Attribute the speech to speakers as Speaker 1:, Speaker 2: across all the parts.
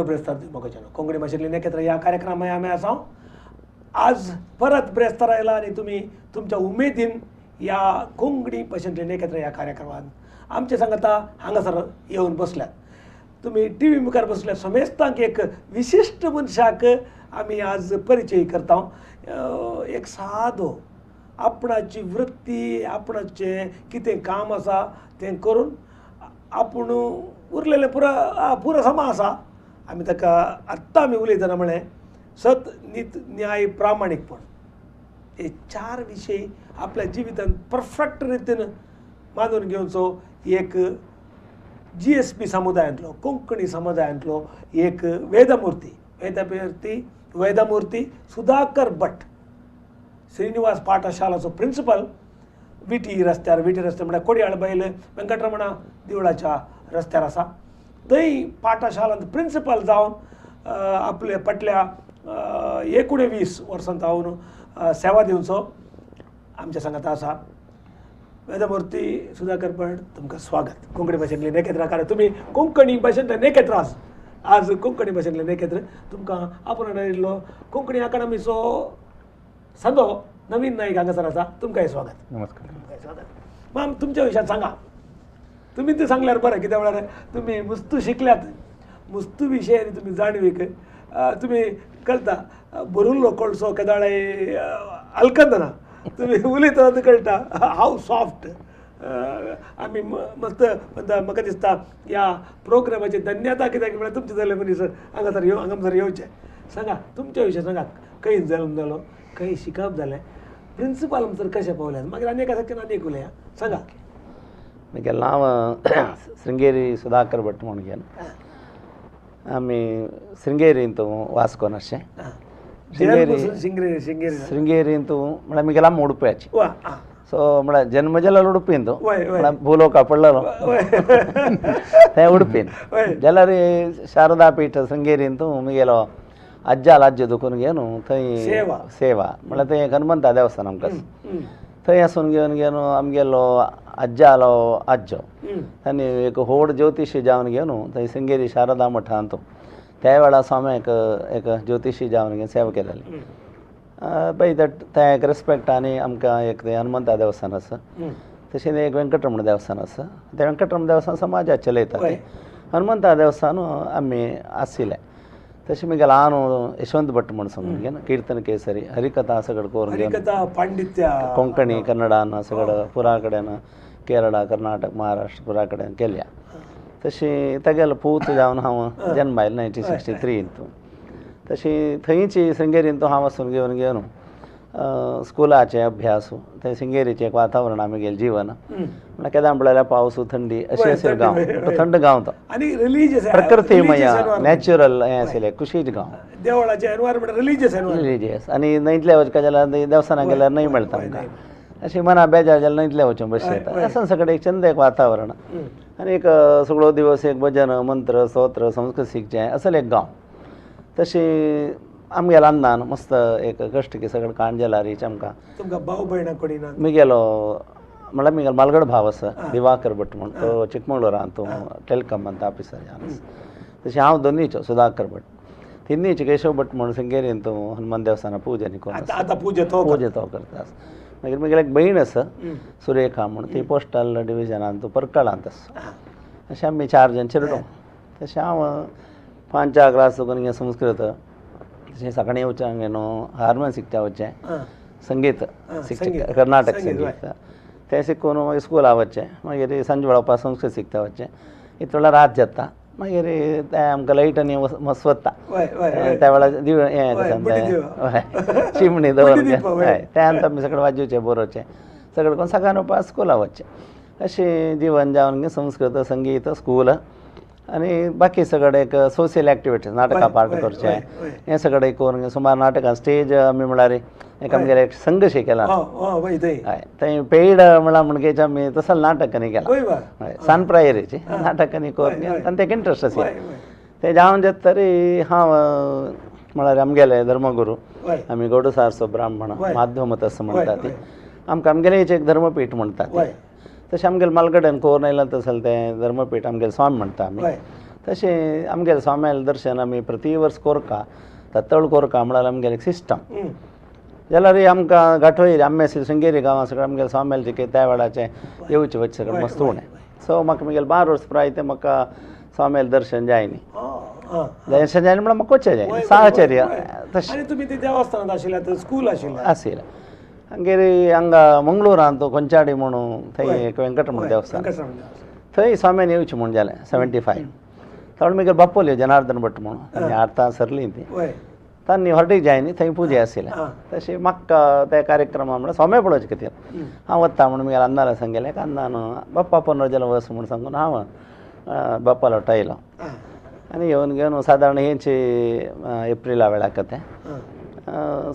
Speaker 1: बरो ब्रेस्तार दिवपाक कोंकणी भाशेंतले नेकेत्र ह्या कार्यक्रमाक आमी आसा. आज परत ब्रेस्तार आयला आनी तुमी तुमच्या उमेदीन ह्या कोंकणी भाशेंतले नेकेत्र ह्या कार्यक्रमांत आमचे सांगता हांगासर येवन बसल्यात. तुमी टी व्ही मुखार बसल्या समेस्तांक एक विशिश्ट मनशाक आमी आज परिचय करता. एक सादो आपणाची वृत्ती आपणाचें कितें काम आसा तें करून आपूण उरलेलें पुरा पुरो समा आसा. आमी ताका आत्तां आमी उलयतना म्हळें सत नीत न्याय प्रामाणीकपण हे चार विशय आपल्या जिवितांत परफेक्ट रितीन मानून घेवचो एक जी एस पी समुदायांतलो कोंकणी समुदायांतलो एक वेदमूर्ती वेदमूर्ती वेदमूर्ती सुधाकर भट श्रीनिवास पाठशालाचो प्रिंसिपल विटी रस्त्यार विटी रस्त्यार म्हळ्यार कोडयाळ बैल वेंकटरमणा देवळाच्या रस्त्यार आसा. थंय पाठशालांत प्रिंसिपल जावन आपले फाटल्या 19 वर्सां जावन सेवा दिवचो आमच्या सांगाता आसा. वेदमूर्ती सुधाकर भट तुमकां स्वागत कोंकणी भाशेंतले नेकेत्र कारण तुमी कोंकणी भाशेंतले नेकेत्र आज आज कोंकणी भाशेंतले नेकेत्र तुमकां आपोवन आयिल्लो कोंकणी अकादमीचो संदो नवीन नाईक हांगासर आसा. तुमकांय स्वागत.
Speaker 2: नमस्कार.
Speaker 1: तुमकांय स्वागत. माम तुमच्या विशयान सांगा. तुमी तें सांगल्यार बरें कित्याक म्हळ्यार तुमी मुस्तू शिकल्यात मुस्तू विशय तुमी जाणवीक तुमी कळटा बरुल्लो कोळसो केदाळाय अलकंदना तुमी उलयतना तें कळटा हाव सॉफ्ट. आमी मस्त म्हाका दिसता ह्या प्रोग्रामाची धन्यता कित्याक म्हळ्यार तुमचें जालें मनीस हांगासर येव हांगासर येवचें. सांगा तुमच्या विशय सांगा. खंय जल्म जालो खंय शिकप जालें प्रिंसिपल आमसर कशें पावलें मागीर आनी एका सेकंड आनी एक उलया सांगा.
Speaker 2: म्हगेलें नांव शृंगेरी सुधाकर भट म्हणून घेवन आमी शृंगेरींत वास्कोन अशें
Speaker 1: शृंगेरी शृंगेरी
Speaker 2: शृंगेरींत म्हळ्यार म्हगेलें आमी उडुप्याची सो म्हळ्यार जन्म जाल्यार उडुपीन तो म्हळ्यार भूलोक पडलेलो तें उडुपीन जाल्यार शारदा पीठ शृंगेरींत म्हगेलो अज्जाल आज्जो दुखून घेवन थंय सेवा म्हळ्यार थंय हनुमंता देवस्थान आमकां थंय आसून घेवन घेवन आमगेलो अज्जालो आज्जो आनी एक व्हड ज्योतिशी जावन घेवन थंय शृंगेरी शारदा मठांत त्या वेळार स्वाम्याक एक ज्योतिशी जावन घेवन सेवा केलेली पळय तें एक रिस्पेक्ट आनी आमकां एक तें हनुमंता देवस्थान आसा तशें एक वेंकटरमण देवस्थान आसा तें वेंकटरमण देवस्थान समाजात चलयता हनुमंता देवस्थान आमी आशिल्लें. तशें म्हगेलें हांव यशवंत भट म्हूण सांगून घेवन कीर्तन केसरी हरिकथा सगळें करून
Speaker 1: हरिकथा पांडित्य
Speaker 2: कोंकणी कन्नडान सगळं पुरा कडेन केरळा कर्नाटक महाराष्ट्र पुरा कडेन केल्या. तशी तेगेलो पूत जावन हांव जन्म आयलो 1963 तशी थंयची शृंगेरींत हांव वचून घेवन घेवन स्कुलाचे अभ्यास थंय शृंगेरीचें एक वातावरण आमगेलें जिवन म्हळ्यार केन्ना पळयल्यार पावस थंडी अशें आशिल्लें गांव थंड गांव तो
Speaker 1: आनी रिलीजियस
Speaker 2: प्रकृतीमय नॅचरल हें आशिल्लें कुशीच गांव
Speaker 1: देवळाचें एनवायरमेंट रिलीजियस
Speaker 2: रिलीजियस आनी न्हंयतले वचका जाल्यार देवस्थानाक गेल्यार न्हंय मेळटा आमकां अशें मना बेजार जाल्यार न्हंयतले वचून बसचें येता असं सगळें एक चंद एक वातावरण आनी एक सगळो दिवस एक भजन मंत्र स्तोत्र संस्कृत शिकचें असलें एक गांव. तशें आमगेलें अन्नान मस्त एक कश्ट की सगळें काण जाल्यार आमकां
Speaker 1: तुमकां भाव भयणां कोणी ना
Speaker 2: म्हगेलो म्हळ्यार म्हगेलो मालगड भाव आसा दिवाकर भट म्हूण तो चिकमंगळूरांत तो टेलिकॉमांत ऑफिसर जावन आसा. तशें हांव दोनीचो सुधाकर भट तिन्नीचो केशव भट म्हूण शृंगेरींत हनुमान देवस्थाना पुजा न्ही
Speaker 1: आतां पुजा तो
Speaker 2: पुजा तो करता. मागीर म्हगेली एक भयण आसा सुरेखा म्हूण ती पोस्टल डिविजनांत परकळांत आसा. अशें आमी 4 जाण चेडूं. तशें हांव 5 क्लास करून संस्कृत तशें सकाळीं वचून न्हू हार्मोन शिकता वचचें संगीत शिकचें कर्नाटक संगीत तें शिकून मागीर स्कुला वचचें मागीर सांजे वेळा संस्कृत शिकता वचचें इतलो रात जाता मागीर तें आमकां लायट आनी मस्त वता त्या वेळार दिव हें हय चिमणी दवरून हय त्या आमी सगळें वाजोवचें बरोवचें सगळें करून सकाळीं वचपा स्कुला वचचें अशें जिवन जावन संस्कृत संगीत स्कूल आनी बाकी सगळें एक सोशल एक्टिविटीज नाटकां पार्ट करचें हें सगळें करून सुमार नाटकां स्टेज आमी म्हळ्यार एक आमगेलें एक संघ शे केला हय थंय पेड म्हळ्यार म्हणगेच आमी तसो नाटक न्ही केला हय सान प्रायरीची नाटक न्ही करून आनी तेका इंट्रस्ट आशिल्लें तें जावन जाता तरी हांव म्हळ्यार आमगेले धर्मगुरू आमी गौडसारसो ब्राह्मण माध्यमत असो म्हणटा ती आमकां आमगेलें एक धर्मपीठ म्हणटा ती तशें आमगेलें मालगड्यान कोर आयलां तसलें तें धर्मपीठ आमगेलें स्वामी म्हणटा आमी. तशें आमगेलें स्वाम्यालें दर्शन आमी प्रति वर्स कोरका तत्तळ कोरका म्हळ्यार आमगेलें एक सिस्टम. जाल्यार आमकां गाठोय आमगे शृंगेरी गांवां सगळें आमगेलें स्वाम्यालें चिके त्या वेळाचें येवचें वचचें सगळें मस्त उणें. सो म्हाका म्हगेलें 12 वर्स प्राय तें म्हाका स्वाम्यालें दर्शन जायनी दर्शन जायना म्हळ्यार म्हाका वचचें जायना साहचर्य तशें.
Speaker 1: आनी तुमी ते देवस्थानांत आशिल्ले स्कूल आशिल्लें
Speaker 2: आशिल्लें. हांगेर हांगा मंगळूरांत कोंचाडी म्हणून थंय एक वेंकटरमण देवस्थान थंय स्वाम्यान येवचें म्हूण जालें 75. थोडे मागीर बापोलयो जनार्दन भट म्हणून आनी आतां सरलीं ती तांणी हॉर्डीक जायनी थंय पुजा आशिल्लें. तशें म्हाका त्या कार्यक्रमा म्हळ्यार स्वामी पळोवचे खातीर हांव वता म्हणून मागीर अन्नाला सांगलें अन्नान बाप्पा 15 जाल्यार वच म्हूण सांगून हांव बाप्पा लोटा येयलो आनी येवन घेवन सादारण हेंची एप्रिला वेळाक तें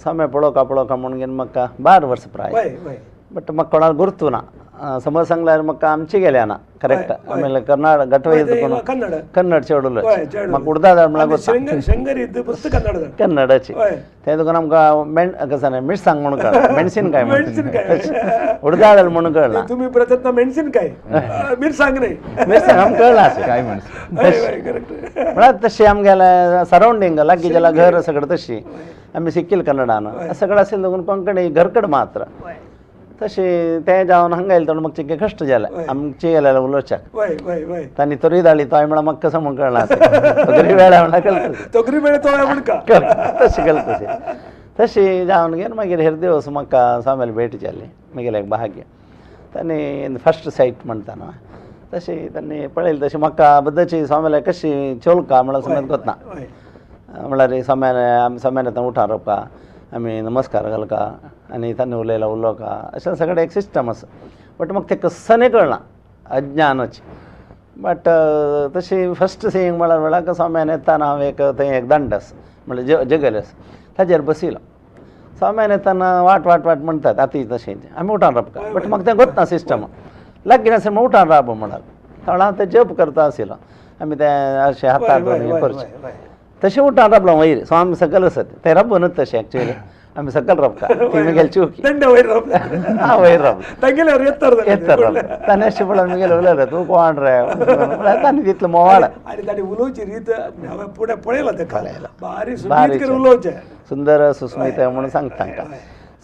Speaker 2: स्वामी पळोवका पळोवका म्हूण घेवन म्हाका 12 वर्स प्राय. बट म्हाका कोणाक गुर्तू ना समज सांगल्यार म्हाका आमची गेल्या ना करेक्ट. आಮೇಲೆ ಕರ್ನಾಟಕ ಗಟ್ಟವೈ ಕನ್ನಡ चेडूल म्हाका उडदा म्हळ्यार कन्नडाची तें तुका आमकां मेण कसं मिरसांग म्हणून कळ्ळें मेणसिनकाय म्हणून उडदाळ म्हणून कळ्ळां
Speaker 1: तुमी प्रयत्न मेणसिनकाय मिरसांग न्ही
Speaker 2: मिरसांग आमकां कळ्ळां काय म्हळ्यार तशें आमगेलें सरावंडींग लागीं जाल्यार घर सगळें तशी आमी शिकील कन्नडान सगळें आशिल्लें देखून कोंकणी घरकड मात्र तशें तें जावन हांगा येयलें तर म्हाका चिके कश्ट जालें आमचे गेल्यार उलोवच्याक तांणी तोरी धाडली तोय म्हळ्यार म्हाका कसो म्हूण कळना तोगरी वेळा म्हळ्यार कळटा
Speaker 1: तोगरी वेळ तोय म्हण
Speaker 2: तशें कळटा तशें तशें जावन घेवन मागीर हेर दिवस म्हाका स्वाम्याली भेट जाली म्हगेलें एक भाग्य. तांणी फर्स्ट सायट म्हणटा न्हू तशें तांणी पळयलें तशें म्हाका बद्दची स्वाम्याले कशी चोलका म्हळ्यार समज कोतना म्हळ्यार स्वाम्यान आमी स्वाम्यान येता उठार रोवपा आमी नमस्कार घालका आनी तांणी उलयला उलोवका अशें सगळें एक सिस्टम आसा. बट म्हाका तें कसं कळना अज्ञानच. बट तशी फर्स्ट सिंग म्हळ्यार वेळाक स्वाम्यान येताना हांव एक थंय एक दंड आसा म्हळ्यार जगल आसा ताजेर बशिल्लो. स्वाम्यान येताना वाट वाट वाट म्हणटात आतां तशें आमी उठान राबका बट म्हाका तें गोतना सिस्टम लागीं आसा म्हण उठान राब म्हणाल थोडो हांव तें जप करता आशिल्लो आमी तें अशें हातार हें करचें तशें उठान राबलो वयर स्वामी सकयल आसत तें राबूनच तशें एक्चुअली आमी सकयल राबता ती म्हगेली चुकी हांव वयर रावलो येतर रावलो ताणें अशें पळोवन म्हगेलें उलयलें तूं कोण रे म्हळ्यार ताणें तितलो मोवाळ
Speaker 1: आनी ताणें उलोवची रीत हांवें फुडें पळयलां तेका बारीक उलोवचें
Speaker 2: सुंदर सुस्मित म्हणून सांगता तांकां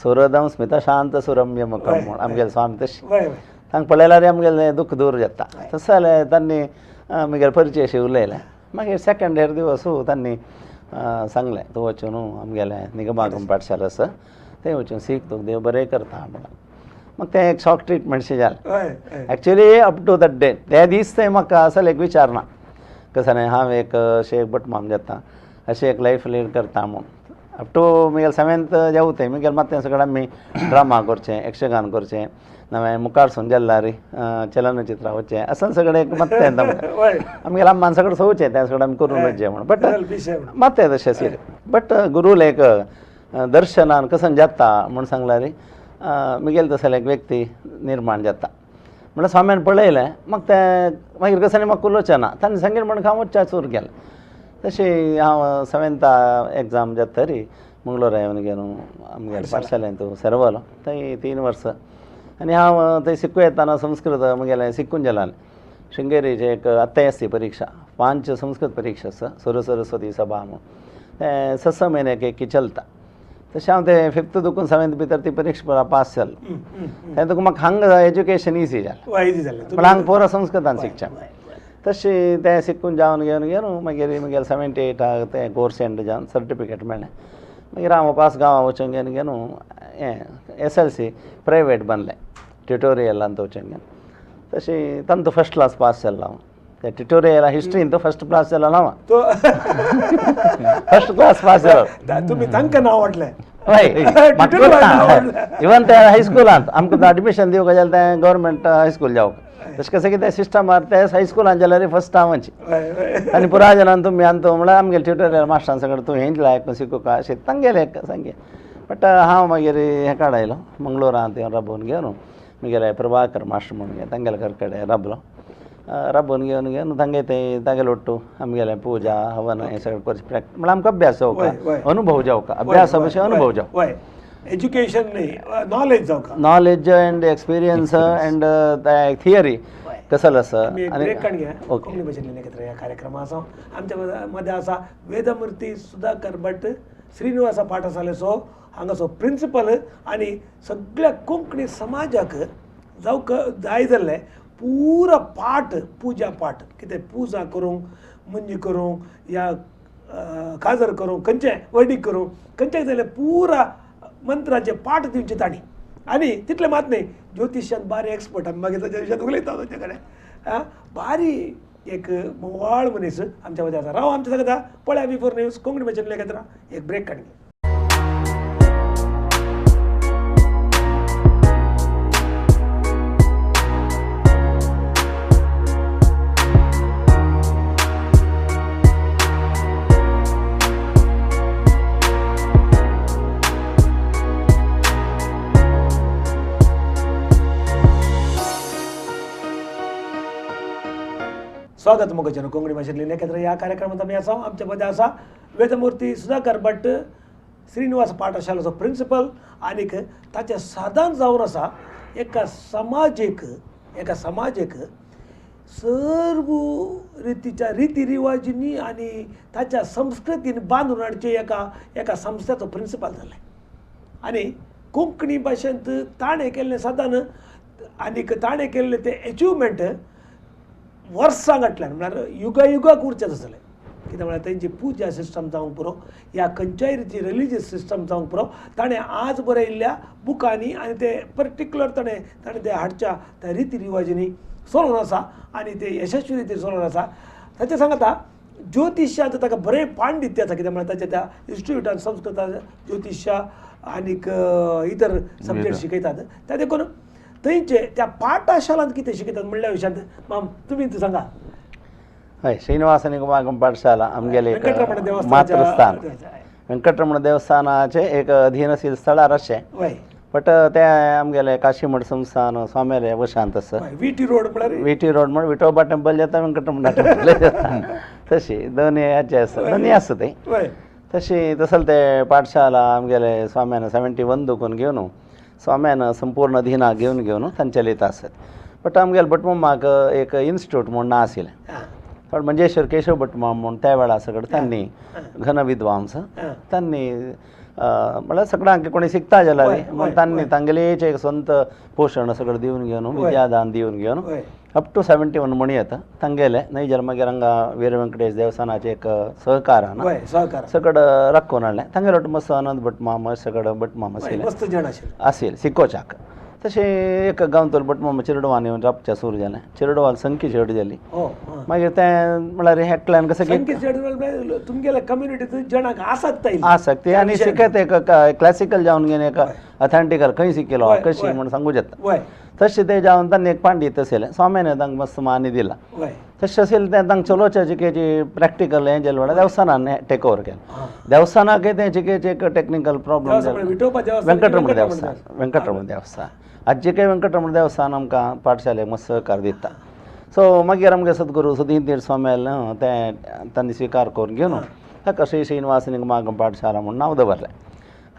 Speaker 2: सुरदम स्मित शांत सुरम्य मुखम म्हूण आमगेलें स्वामी तशें तांकां पळयल्यार आमगेलें दुख्ख दूर जाता. तशें जाल्यार तांणी म्हगेलें परिचय अशें उलयलें. मागीर सेकंड इयर दिवस तांणी सांगलें तूं वचून आमगेलें निगमागम पाठशाला आसा थंय वचून सीख तुका देव बरें करता म्हणून. म्हाका तें एक शॉक ट्रिटमेंट शें जालें actually up to that day. त्या दीस थंय म्हाका असो एक विचार ना कसं न्ही हांव एक अशें एक भटमाम जाता अशें एक लायफ लीड करता म्हूण. अप टू म्हगेलें सेवेंथ जावं थंय म्हगेलें मात सगळें आमी ड्रामा करचें यक्षगान करचें नवें मुखार सून जाल्यार चलनचित्रां वचचें असं सगळें एक मत्तें येता आमगेलें अम्मान सगळें सोवचें तें सगळें आमी करून वचचें म्हूण. बट मात्तें तशें आशिल्लें. बट गुरूल एक दर्शनान कसं जाता म्हूण सांगल्यार म्हगेलें तसलें एक व्यक्ती निर्माण जाता म्हळ्यार स्वाम्यान पळयलें म्हाका तें मागीर कसं म्हाका उलोवचें ना ताणें सांगलें म्हण हांव वचच्या सूर गेलें. तशें हांव सेवेंथा एग्जाम जाता तरी मंगळूरा येवन घेवन आमगेले पाठशालेंत सेरवलो थंय 3 वर्सां. आनी हांव थंय शिकूं येताना संस्कृत म्हगेलें शिकून जालें. शृंगेरीचें एक आत्तां आसती परिक्षा 5 संस्कृत परिक्षा आसा सुर सरस्वती सभा म्हूण तें 6 म्हयने एक चलता. तशें हांव तें 5th दुकून 7th भितर ती परिक्षा पास जालो. तें तुका म्हाका हांगा एज्युकेशन इजी जालें पण हांगा पोरा संस्कृतान शिकचें. तशें तें शिकून जावन घेवन घेवन मागीर म्हगेलें 78 तें कोर्स एंड जावन सर्टिफिकेट मेळ्ळें. मागीर हांव पास गांवां वचून घेवन घेवन हें SLC private बनलें ट्युटोरियलांत वचून घेवन. तशें तांतू फर्स्ट क्लास पास जालो हांव ते ट्युटोरियल हिस्ट्रीन तो फर्स्ट क्लास जालो हांव फर्स्ट क्लास पास जालो.
Speaker 1: तुमी तांकां नांव वाटलें
Speaker 2: हय इवन ते हायस्कुलांत आमकां एडमिशन दिवंक जाल्यार तें गव्हर्मेंट हायस्कूल जावंक तशें कशें कितें सिस्टमार ते हायस्कुलान जाल्यार फर्स्ट हांवची आनी पुराय जाणान तुमी आनी म्हळ्यार आमगेले ट्युटोरियल मास्टरान सगळें तूं हेंच लायक शिकूका अशें तांगेलें सांगे. बट हांव मागीर हेका आयलो मंगळूरांत येवन राबोवन घेवन म्हगेले प्रभाकर मास्टर म्हणून तांगेले घर कडेन राबलो. राबोवन घेवन घेवन तांगे ते तांगेले ಒಟ್ಟು आमगेलें पुजा हवन हें सगळें करचें प्रॅक्टीस म्हळ्यार आमकां अभ्यास जावका अनुभव जावका अभ्यासा भशेन अनुभव जावका
Speaker 1: एज्युकेशन न्ही knowledge जावका
Speaker 2: knowledge and experience and theory कसल आसा.
Speaker 1: आनी कोंकणी भाशेंतल्यान एकत्र ह्या कार्यक्रमा आसा. आमच्या मदें आसा वेदमुर्ती सुधाकर भट श्रीनिवासा पाठशालेचो हांगाचो प्रिंसिपल आनी सगळ्या कोंकणी समाजाक जावं जाय जाल्लें पुरा पाठ पुजा पाठ कितें पुजा करूंक मुंजी करूंक या काजर करूंक खंयचें वर्डीक करूंक खंयचें जाल्यार पुरा मंत्राचे पाठ दिवचे तांणी. आनी तितलें मात न्ही ज्योतिशान बारी एक्सपर्ट आमी मागीर ताच्या विशयांत उलयता ताचे कडेन आं बारी एक मोवाळ मनीस आमच्या मदें आसा. राव आमच्या सांगता पळया V4 news Konkani भाशेंतल्यान एकत्र एक ब्रेक काडली. स्वागत मोगाच्यान कोंकणी भाशेंतल्यान एकत्र ह्या कार्यक्रमांत आमी आसा. आमच्या मदें आसा वेदमुर्ती सुधाकर भट श्रीनिवास पाठशालेचो प्रिंसिपल आनीक ताचें साधन जावन आसा एका समाजीक सर्व रितीच्या रिती रिवाजींनी आनी ताच्या संस्कृतीन बांदून हाडचे एका एका संस्थेचो प्रिंसिपल जालें. आनी कोंकणी भाशेंत ताणें केल्लें साधन आनीक ताणें केल्लें तें एचिवमेंट वर्सां फाटल्यान म्हळ्यार युगा युगाक उरचें आसलें. कितें म्हळ्यार तेंची पुजा सिस्टम जावंक पुरो या खंयच्याय रिती रिलिजियस सिस्टम जावंक पुरो ताणें आज बरयल्ल्या बुकांनी आनी ते पर्टिक्युलर ताणें ताणें ते हाडच्या त्या रिती रिवाजींनी चलोवन आसा आनी ते यशस्वी रितीन चलोवन आसा. ताचें सांगता ज्योतिशांत ताका बरें पांडित्य आसा. कितें म्हळ्यार ताच्या त्या इन्स्टिट्यूटान संस्कृतान ज्योतिशा आनीक इतर सब्जेक्ट शिकयतात. त्या देखून थंयचे त्या पाठशालांत कितें शिकयतात म्हणल्या विशयांत माम तुमी सांगा.
Speaker 2: हय, श्रीनिवास निगमागम पाठशाला आमगेले एक मातृस्थान वेंकटरमण देवस्थानाचे एक अधीनशील स्थळार अशें बट ते आमगेले काशीमठ संस्थान स्वाम्याले वशांत आसा.
Speaker 1: विटी रोड म्हळ्यार
Speaker 2: विटी रोड म्हण विठोबा टेम्पल जाता वेंकटरमण टेम्पल जाता तशी दोनी हाचे आसा दोनी आसा ते तशी तसल ते पाठशाला आमगेले स्वाम्यान 71 दुखून घेवन स्वाम्यान संपूर्ण अधीना घेवन घेवन तांचे लिता आसत. बट आमगेले भटमामाक एक इन्स्टिट्यूट म्हूण ना आशिल्लें. पण मंजेश्वर केशव भटमाम म्हूण त्या वेळार सगळें तांणी घन विद्वांस तांणी म्हळ्यार सगळ्यांक कोणी शिकता जाल्यार म्हूण तांणी तांगेलेच एक स्वंत पोशण सगळें दिवन घेवन विद्यादान दिवन घेवन अप टू 71 म्हण येता तांगेले न्हय जाल्यार मागीर हांगा वीर वेंकटेश देवस्थानाचें एक सहकारान सगळें राखून हाडलें. तांगेलो मस्त आनंद भटमाम सगळें भटमाम आशिल्लें आशिल्लें शिकोवच्याक. तशें एक गांवतलो भटमामा चेरडुवान येवन राबच्या सुरू जालें. चेरडुवान संकी चड जाली मागीर तें म्हळ्यार एकल्यान कसें
Speaker 1: तुमगेल्या कम्युनिटींत जणांक आसक्त
Speaker 2: आसक्ती आनी शिकत एक क्लासिकल जावन घेवन एक ऑथेंटिकल खंय शिकलो कशी म्हूण सांगू जाता तशें तें जावन तांणी एक पांडित आशिल्लें स्वाम्यान तांकां मस्त मान्य दिला. तशें आशिल्लें तें तांकां चलोवचें जिकेची प्रॅक्टिकल हें जालें म्हळ्यार देवस्थानान टेक ओवर केलें. देवस्थानाक तें जिकेचें एक टॅक्निकल प्रॉब्लम वेंकटरमण देवस्थान वेंकटरमण देवस्थान आजचे वेंकटरमण देवस्थान आमकां पाठशालेक मस्त सहकार दिता. सो मागीर आमगे सद्गुरू सुधीर स्वामी आयले तें तांणी स्विकार करून घेवन ताका श्री श्रीनिवास निगमागम पाठशाला म्हूण नांव दवरलें.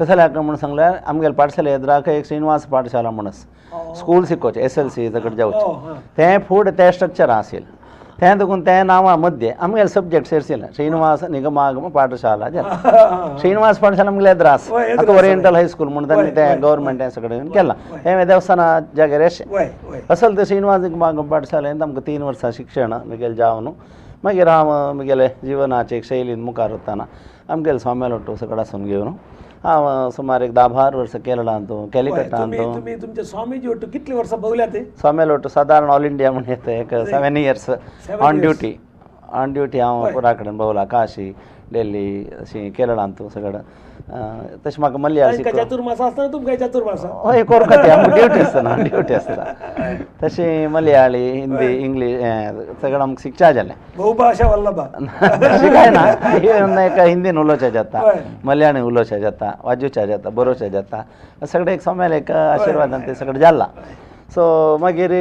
Speaker 2: कसल्याक म्हूण सांगल्यार आमगेले पाठशाले एदराक एक श्रीनिवास पाठशाला म्हूण आसा स्कूल शिकोवचें SLC सगळें जावचें तें फुडें तें स्ट्रक्चर आशिल्लें तें देखून तें नांवा मध्य आमगेले सब्जेक्ट आशिल्लें श्रीनिवास निगमागम पाठशाला जालें. श्रीनिवास पाठशाला आमगेले एदरा आसा आतां ओरिएंटल हायस्कूल म्हूण तांणी तें गव्हर्मेंट हें सगळें केलां हें देवस्थाना जाग्यार अशें असल तें श्रीनिवास निगमागम पाठशालेंत आमकां 3 वर्सां शिक्षण म्हगेलें जावन मागीर हांव म्हगेले जिवनाचे एक शैलीन मुखार वतना आमगेले स्वाम्यालो ಒಟ್ಟು सगळें आसून घेवन हांव सुमार एक 10-12 वर्सां केरळांत कॅलिकटांत.
Speaker 1: तुमचे स्वामीजी ಒಟ್ಟು कितली वर्सां भोगल्या ते
Speaker 2: स्वाम्यालो ಒಟ್ಟು सादारण ऑल इंडिया म्हण येता एक 7 years on duty on duty हांव पुरा कडेन भोंवला काशी दिल्ली अशी केरळांत सगळें तशें म्हाका मलयाळ
Speaker 1: चातुर्मास आसतना तुमकां चातुर्मास
Speaker 2: हय कोरका ती आमकां ड्युटी आसतना ड्युटी आसता. तशें मलयाळी हिंदी इंग्लीश सगळें आमकां शिकच्या जालें.
Speaker 1: बहुभाशा वल्लभा
Speaker 2: तशें कांय ना एक हिंदीन उलोवचें जाता मलयाळी उलोवचें जाता वाजोवचें जाता बरोवचें जाता सगळें एक सोमेल एक आशिर्वादान तें सगळें जालां. सो मागीर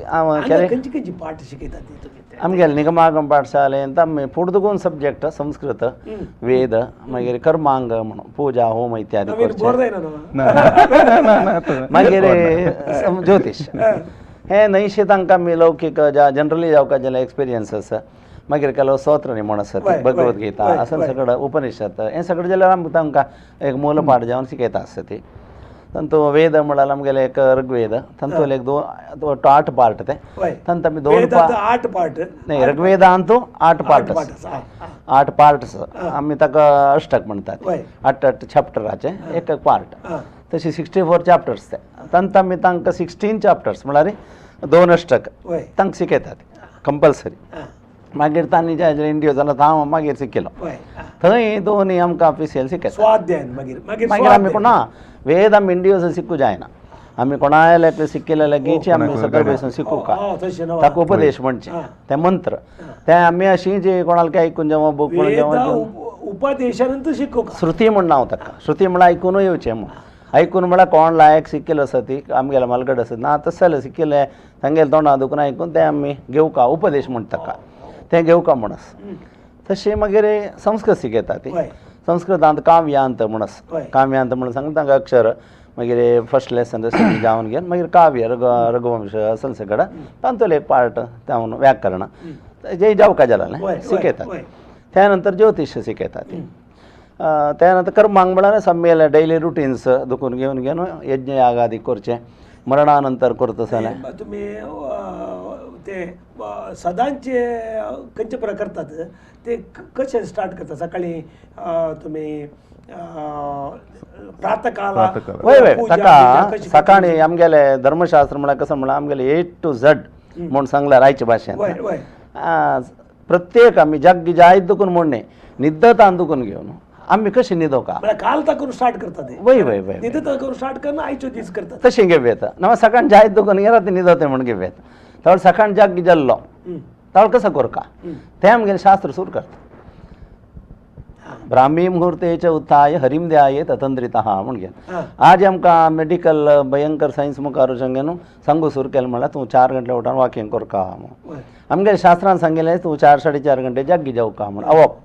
Speaker 2: हांव
Speaker 1: खंयची खंयची पाठ शिकयतात
Speaker 2: आमगेले निगमागम पाठशालेंत आमी फुडें सब्जेक्ट संस्कृत वेद मागीर कर्मांग म्हणून पुजा होम इत्यादी करचें मागीर ज्योतिश हे न्हयशे तांकां आमी लौकीक जनरली जावका जाल्यार एक्सपिरियन्स आसा मागीर ಕೆಲವು ಸ್ತೋತ್ರ म्हण आसा भगवद्गीता असं सगळं उपनिषद हें सगळें जाल्यार आमकां तांकां एक मूल पाठ जावन शिकयता आसता ती. तांतू वेद म्हळ्यार आमगेले एक ऋग्वेद तांतूले एक दोन 8 पार्ट ते तांत आमी 2
Speaker 1: 8 पार्ट
Speaker 2: न्ही ऋग्वेदांतू 8 पार्ट 8 पार्ट्स आमी ताका अष्टक म्हणतात 8 8 चॅप्टराचे एक एक पार्ट तशी 64 चॅप्टर्स ते तांत आमी तांकां 16 चॅप्टर्स म्हळ्यार 2 अष्टक तांकां शिकयतात कंपल्सरी. मागीर तांणी जे इंडियो जालो हांव मागीर शिकलो थंय दोनी आमकां ऑफिशियल शिकयता
Speaker 1: स्वाध्यायन. मागीर
Speaker 2: मागीर आमी कोणा वेद आमी इंडियो शिकू जायना आमी कोणाय शिकले लागींची आमी सकयल बसून शिकू का ताका उपदेश म्हणचे ते मंत्र ते आमी अशी जे कोणाक आयकून जेवण बूक म्हणून जेवण
Speaker 1: उपदेशानंतर शिकू
Speaker 2: श्रुती म्हण नांव ताका. श्रुती म्हळ्यार आयकूनय येवचें म्हूण आयकून म्हळ्यार कोण लायक शिकिल्लो आसा ती आमगेल्या मालगड आसा ना तशें जाल्यार शिकिल्लें तांगेले तोंडा दुखून आयकून तें आमी घेवका उपदेश म्हणटा ताका तें घेवका म्हण आसा. तशें मागीर संस्कृत शिकयता ती संस्कृतांत काव्यांत म्हण आसा. काव्यांत म्हणून सांगता तांकां अक्षर मागीर फर्स्ट लेसन जावन घेवन मागीर काव्य रघुवंश असं सगळं तांतूले एक पार्ट जावन व्याकरण जे जावका जालें शिकयतात. त्यानंतर ज्योतिष शिकयतात ती. त्यानंतर कर्मांग म्हळ्यार सम्मेल डेली रुटीन्स दुखून घेवन घेवन यज्ञ याग आदी करचें मरणानंतर करता जाल्यार
Speaker 1: तुमी ते सदांचे खंयचे प्रकार करतात ते कशें स्टार्ट करता सकाळी तुमी प्रातःकाल?
Speaker 2: वय वय ताका सकाळी आमगेले धर्मशास्त्र म्हळ्यार कसं म्हळ्यार आमगेले A to Z म्हूण सांगलां रायचे भाशेन प्रत्येक आमी जग जायत दुखून म्हणणे निद्दतान दुखून घेवन आमी कशी न्हिदोका
Speaker 1: काल ताकून स्टार्ट करता ते.
Speaker 2: वय वय वय
Speaker 1: न्हिदता करून स्टार्ट करना आयचो दीस करता
Speaker 2: तशें घेवं येता ना सकाळ जायत दुखून घेता ते न्हिदोते म्हूण घेवं येता. तवळ सकाळ जाग जाल्लो तवळ कसो करका तें आमगेलें शास्त्र सुरू करता. ब्राह्मी मुहूर्तेच उत्थाय हरीम ध्याये ततंत्रितः म्हूण घेवन आज आमकां मेडिकल भयंकर सायन्स मुखार न्हू सांगू सुरू केलें म्हळ्यार तूं 4 घंटे उठून वॉकिंग करका म्हूण. आमगेले शास्त्रान सांगिल्लें तूं 4 साडे 4 घंटे जाग्गी जावका म्हूण अवॉक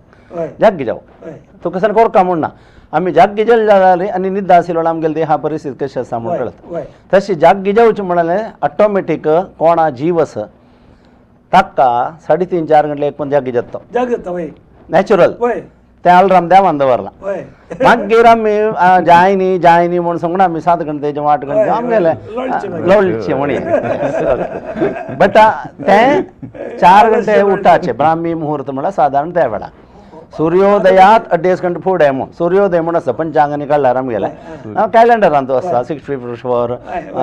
Speaker 2: जाग्गी जावक तूं कसं करका म्हूण ना आमी जाग्गी जाले जाल्यार आनी निद्दा आशिल्लो आमगेले देहा परिस्थिती कशी आसा म्हूण कळटा. तशी जाग्गी जावचें म्हळ्यार ऑटोमॅटीक कोणा जीव आसा ताका 3.5 4 घंटे एक पण जागी जाता नॅचरल ते अलार्म देवान दवरला. मागीर आमी जायनी जायनी म्हूण सांगून आमी 7 घंटे 8 घंटे आमगेले लोळचे म्हणी बट ते 4 घंटे उठाचे ब्राह्मी मुहूर्त म्हळ्यार सादारण त्या वेळार सूर्योदयात 2.5 घंटे फुडें म्हूण सूर्योदय म्हूण आसा पंचांगांनी काडल्यार आमगेले कॅलेंडरान तो आसता 64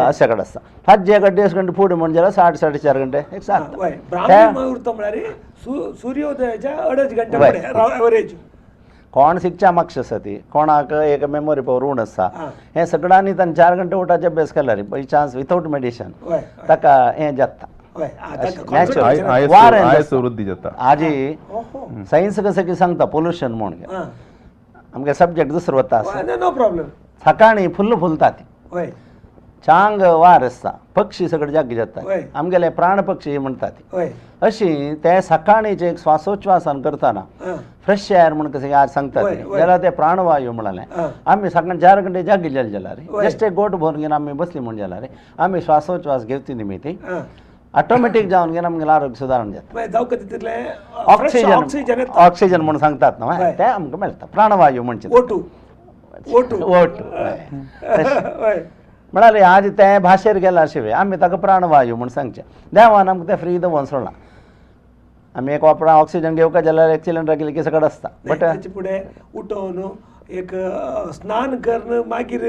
Speaker 2: अशे कडेन आसता हाजे 2.5 घंटे फुडें म्हण जाल्यार 7 साडे 4 घंटे एक 7.
Speaker 1: ब्राह्मी मुहूर्त म्हळ्यार सूर्योदयाच्या 2.5 घंटे एवरेज.
Speaker 2: कोण शिकच्या मागशी आसा ती कोणाक एक मेमोरी पावर उण आसा हें सगळ्यांनी तांणी 4 घंटे उठाचे अभ्यास केल्यार बाय चान्स विथआउट मेडिशन ताका हें जाता आजी सायन्स कसं की सांगता पोल्युशन म्हूण आमगे सब्जेक्ट दुसरो वता
Speaker 1: नो प्रॉब्लेम.
Speaker 2: सकाळी फुल्ल फुलता ती चांग वार आसता पक्षी सगळे जागे जाता आमगेले प्राण पक्षी म्हणटा ती अशी ते सकाळीचे एक श्वासोच्छ्वासान करतना फ्रेश एअर म्हूण कशें आज सांगता जाल्यार ते प्राणवायू म्हळ्यार आमी सकाळी 4 घंटे जागे जाले जाल्यार जस्ट एक गोट भरून घेवन आमी बसली म्हूण जाल्यार आमी श्वासोच्छ्वास घेवची निमित्ती ऑटोमॅटीक जावन घेवन आमगेलें आरोग्य सुदारण जाता. ऑक्सिजन ऑक्सिजन म्हूण सांगतात न्हू तें आमकां मेळटा प्राणवायू म्हणचे
Speaker 1: ओटू ओटू
Speaker 2: ओटू म्हळ्यार आज ते भाशेर गेला शिवाय आमी ताका प्राणवायू म्हूण सांगचें देवान आमकां तें फ्री दवरून सोडलां. आमी एक वापरा ऑक्सिजन घेवका जाल्यार एक सिलिंडर गेले की सगळें आसता बट
Speaker 1: ताचे फुडें उठोवन एक स्नान करून मागीर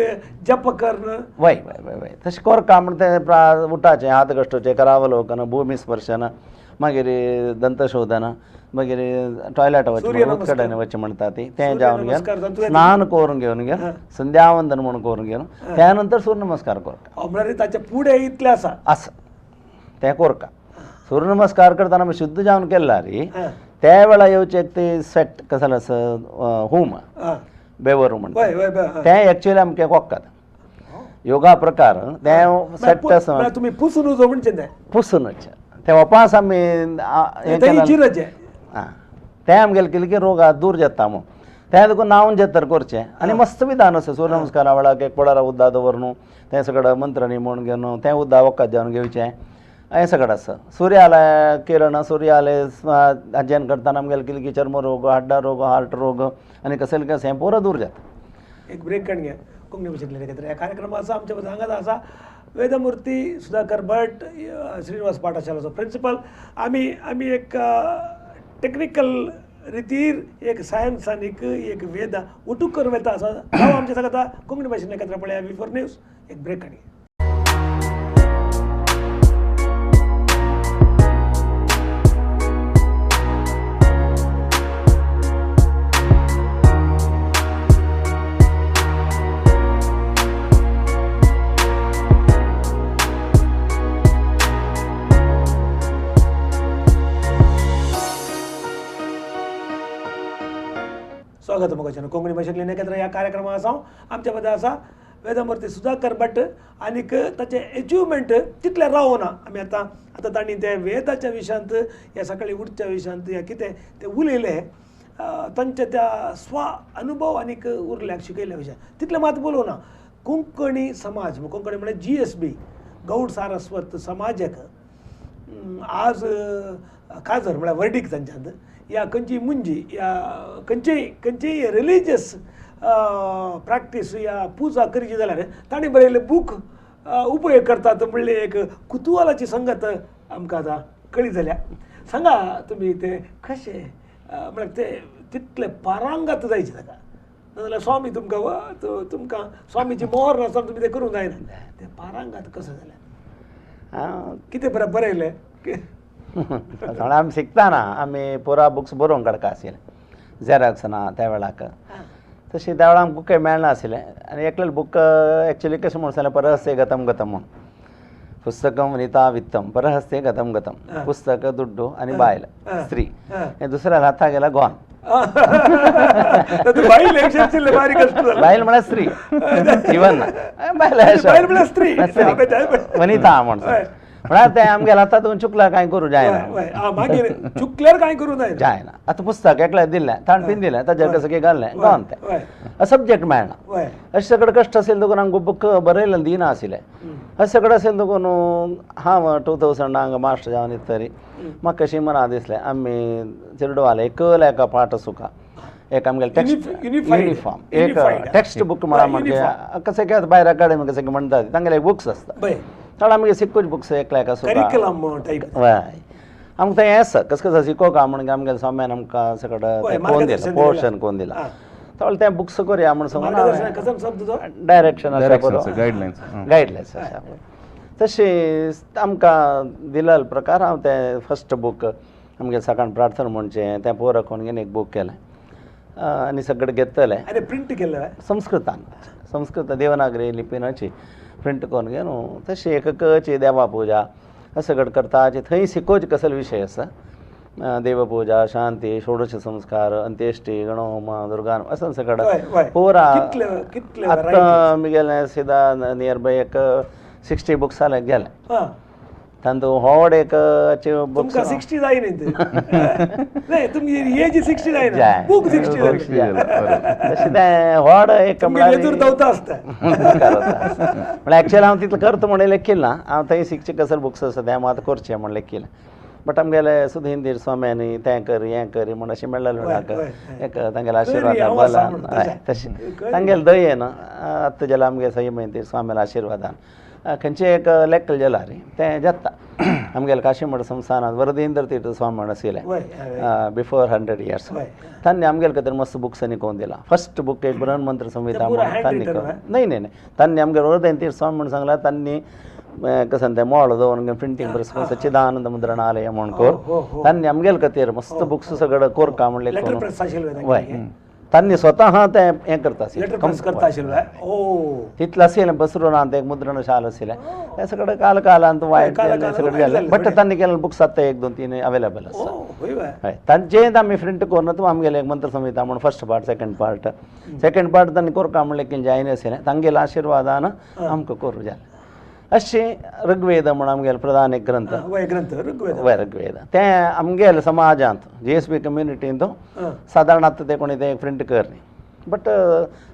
Speaker 1: जप करून
Speaker 2: वय वय वय वय तशें करका म्हण तें उठाचें हात घश्टोवचें करावलोकन भूमी स्पर्शन मागीर दंतशोधन मागीर टॉयलेट वचचें उदकडेन वचचें म्हणटा ती तें जावन घेवन स्नान करून घेवन घेवन संध्यावंदन म्हूण करून घेवन त्या नंतर सूर्यनमस्कार करता
Speaker 1: म्हळ्यार ताचे फुडें इतलें आसा
Speaker 2: आसा तें करता. सूर्यनमस्कार करतना आमी शुद्ध जावन केला रे त्या वेळा येवचें ते सेट कसं आसा होम बेवर म्हणटा तें एक्चुअली आमचें वखद योगा प्रकार तें सेट आसा
Speaker 1: तुमी पुसून म्हणचें तें
Speaker 2: पुसूनच ते उपास आमी तें आमगेलें केलें की रोग दूर जाता म्हूण तें देखून न्हांवन जेतर करचें आनी मस्त विधान आसा सूर्यनमस्कारा वेळार एक पळारा उदक दवर न्हू तें सगळें मंत्रांनी म्हूण घेवन तें उदक वखद जावन घेवचें हें सगळें आसा. सूर्यालय किरण सूर्यालय अध्ययन करतना आमगेले कितें की चर्मरोग, हड्डा रोग, हार्ट रोग आनी कसले कशें हें पुरो दूर जाता.
Speaker 1: एक ब्रेक काडून घे. कोंकणी भाशेंतल्यान एकत्र ह्या कार्यक्रमाचो आमच्या हांगाच आसा वेदमुर्ती सुधाकर भट, श्रीनिवास पाठशालाचो प्रिंसिपल. आमी आमी एक टेक्निकल रितीर एक सायन्स आनीक एक वेदा उटूक करून वेता आसा. हांव आमच्या सांगता कोंकणी भाशेन एकत्र पळया V4 news. एक ब्रेक काडून. स्वागत मोगाच्यान कोंकणी भाशेंतल्यान एकत्र ह्या कार्यक्रमा आसा. आमच्या बद्दल आसा वेदमुर्ती सुधाकर भट आनीक ताचे एचिवमेंट तितले रावना. आमी आतां आतां तांणी ते वेदाच्या विशयांत ह्या सकाळी उठच्या विशयांत ह्या कितें ते उलयले तांच्या त्या स्व अनुभव आनीक उरल्याक शिकयल्ल्या विशयान तितलें मात उलोवना. कोंकणी समाज, कोंकणी म्हळ्यार GSB Gaud Saraswat समाजाक आज काजर म्हळ्यार वर्डीक तांच्यांत या खंयची मुंजी या खंयचीय खंयचीय रिलीजियस प्रॅक्टीस या पुजा करची जाल्यार तांणी बरयल्ले बूक उपयोग करतात म्हणले एक कुतुहलाची संगत आमकां आतां कळी जाल्या. सांगा तुमी ते कशें म्हळ्यार ते तितले पारांगत जायचे ताका, नाजाल्यार स्वामी तुमकां तुमकां स्वामीची मोहर नासतना तुमी तें करूंक जायना. तें पारांगत कसो जालें, कितें बरें बरयलें?
Speaker 2: आमी शिकतना आमी पुरा बुक्स बरोवन काडका आशिल्लें, झेरॉक्स ना त्या वेळाक. तशें त्या वेळार आमकां बुकय मेळनाशिल्लें आनी एकलें बूक एक्चुली कशें म्हूण सांगलें, परहस्ते गतम गतम म्हूण पुस्तकम वनिता वित्तम परहस्ते गतम गतम, पुस्तक दुड्डू आनी बायल स्त्री हें दुसऱ्या हाता गेला गॉन. बायल म्हळ्यार स्त्री, इवन बायल
Speaker 1: स्त्री
Speaker 2: वनिता म्हूण म्हळ्यार तें आमगेल्या हातात चुकल्यार कांय करूं जायना,
Speaker 1: मागीर चुकल्यार कांय करूं
Speaker 2: जायना. आतां पुस्तक एकल्याक दिलें, ताणें दिलें, ताजेर कसं कितें घाललें गॉन तें सब्जेक्ट मेळना. अशें सगळें कश्ट आशिल्लें देखून आमकां बूक बरयलें दिना आशिल्लें. अशें सगळें आशिल्लें देखून हांव 2000 हांगा मास्टर जावन येत तरी म्हाका कशें मना दिसलें आमी चेडवाले एकल एका पाठ सुका एक आमगेलें टेक्स्ट युनिफॉर्म एक टेक्स्ट बूक म्हळ्यार म्हणजे कशें कितें भायर अकाडेमी कशें म्हणटात तांगेले बुक्स आसता. चड आमगे शिकूच बुक्स एकल्या एका सुका हय आमकां तें आसा कशें कशें शिकोवका म्हण आमगेले स्वाम्यान आमकां सगळें कोण दिलां पोर्शन कोण दिलां चड तें बुक्स करया म्हण सांगून डायरेक्शन आसा बरो गायडलायन्स आसा. तशें आमकां दिलेलो प्रकार हांव तें फर्स्ट बूक आमगे सकाळ प्रार्थना म्हणचें तें पोर कोण एक बूक केलें आनी सगळें घेतलें
Speaker 1: प्रिंट केलें
Speaker 2: संस्कृतान, संस्कृत देवनागरी लिपीनाची प्रिंट करून घे न्हू. तशें एककची देवा पुजा सगळें करता थंय शिकोवचे कसले विशय आसा, देवपुजा, शांती, षोडश संस्कार, अंत्येष्टी, गणहोम, दुर्गा असं सगळें पुरा. आतां आमगेलें सिदा नियर बाय एक 60 बुक्स जाले गेले. तांतू व्हड एक बुक्स
Speaker 1: 60 जाय न्ही तुमची एज 60 जायना, बूक 60
Speaker 2: तशें तें व्हड एक म्हळ्यार एक्चुअली हांव तितलें करता म्हणून लेखील ना, हांव थंय शिकचे कसले बुक्स आसा तें मात करचें म्हण लेखील. बट आमगेले सुधींदीर स्वाम्यांनी तें कर हें कर म्हण अशें मेळ्ळें म्हाका एक तांगेल्या आशिर्वादान बलान. हय तशें तांगेले दयेन आतां जाल्यार आमगे सयमेंतीर स्वाम्याल्या आशिर्वादान खंयचें एक लेखल जाल्यार तें जाता. आमगेले काशीमठ संस्थानांत वरदेंद्र तीर्थ स्वामी म्हण आशिल्लें बिफोर 100 इयर्स, तांणी आमगेले खातीर मस्त बुक्स कोण दिला. फर्स्ट बूक एक बृहन्मंत्र संहिता म्हण तांणी न्हय न्हय न्हय तांणी आमगेले वरदेंद्र तीर्थ स्वामी म्हण सांगलां. तांणी कसं तें मोळ दवरून प्रिंटींग प्रेस सच्चिदानंद मुद्रणालय म्हण कोर तांणी आमगेले खातीर मस्त बुक्स सगळें कोरका म्हणलें. वय तांणी स्वतः तें हें करता
Speaker 1: आशिल्लें
Speaker 2: तितलें आशिल्लें बसरून तें मुद्रणशाला आशिल्लें तें सगळें काल कालांत वायट सगळें जालें. बट तांणी केल्ले बुक्स आतां 1 2 3 अवेलेबल आसा. हय तांचें आमी प्रिंट करून आमगेलें एक मंत्र संहिता म्हूण first part second part second part तांणी कोरका म्हणलें की जायना आशिल्लें तांगेल्या आशिर्वादान आमकां करूं जालें. अशें ऋग्वेद म्हूण आमगेलो प्रधान एक ग्रंथ ऋग्वेद तें आमगेले समाजांत GSB कम्युनिटींत सादारण आतां तें कोणी तें प्रिंट कर न्ही बट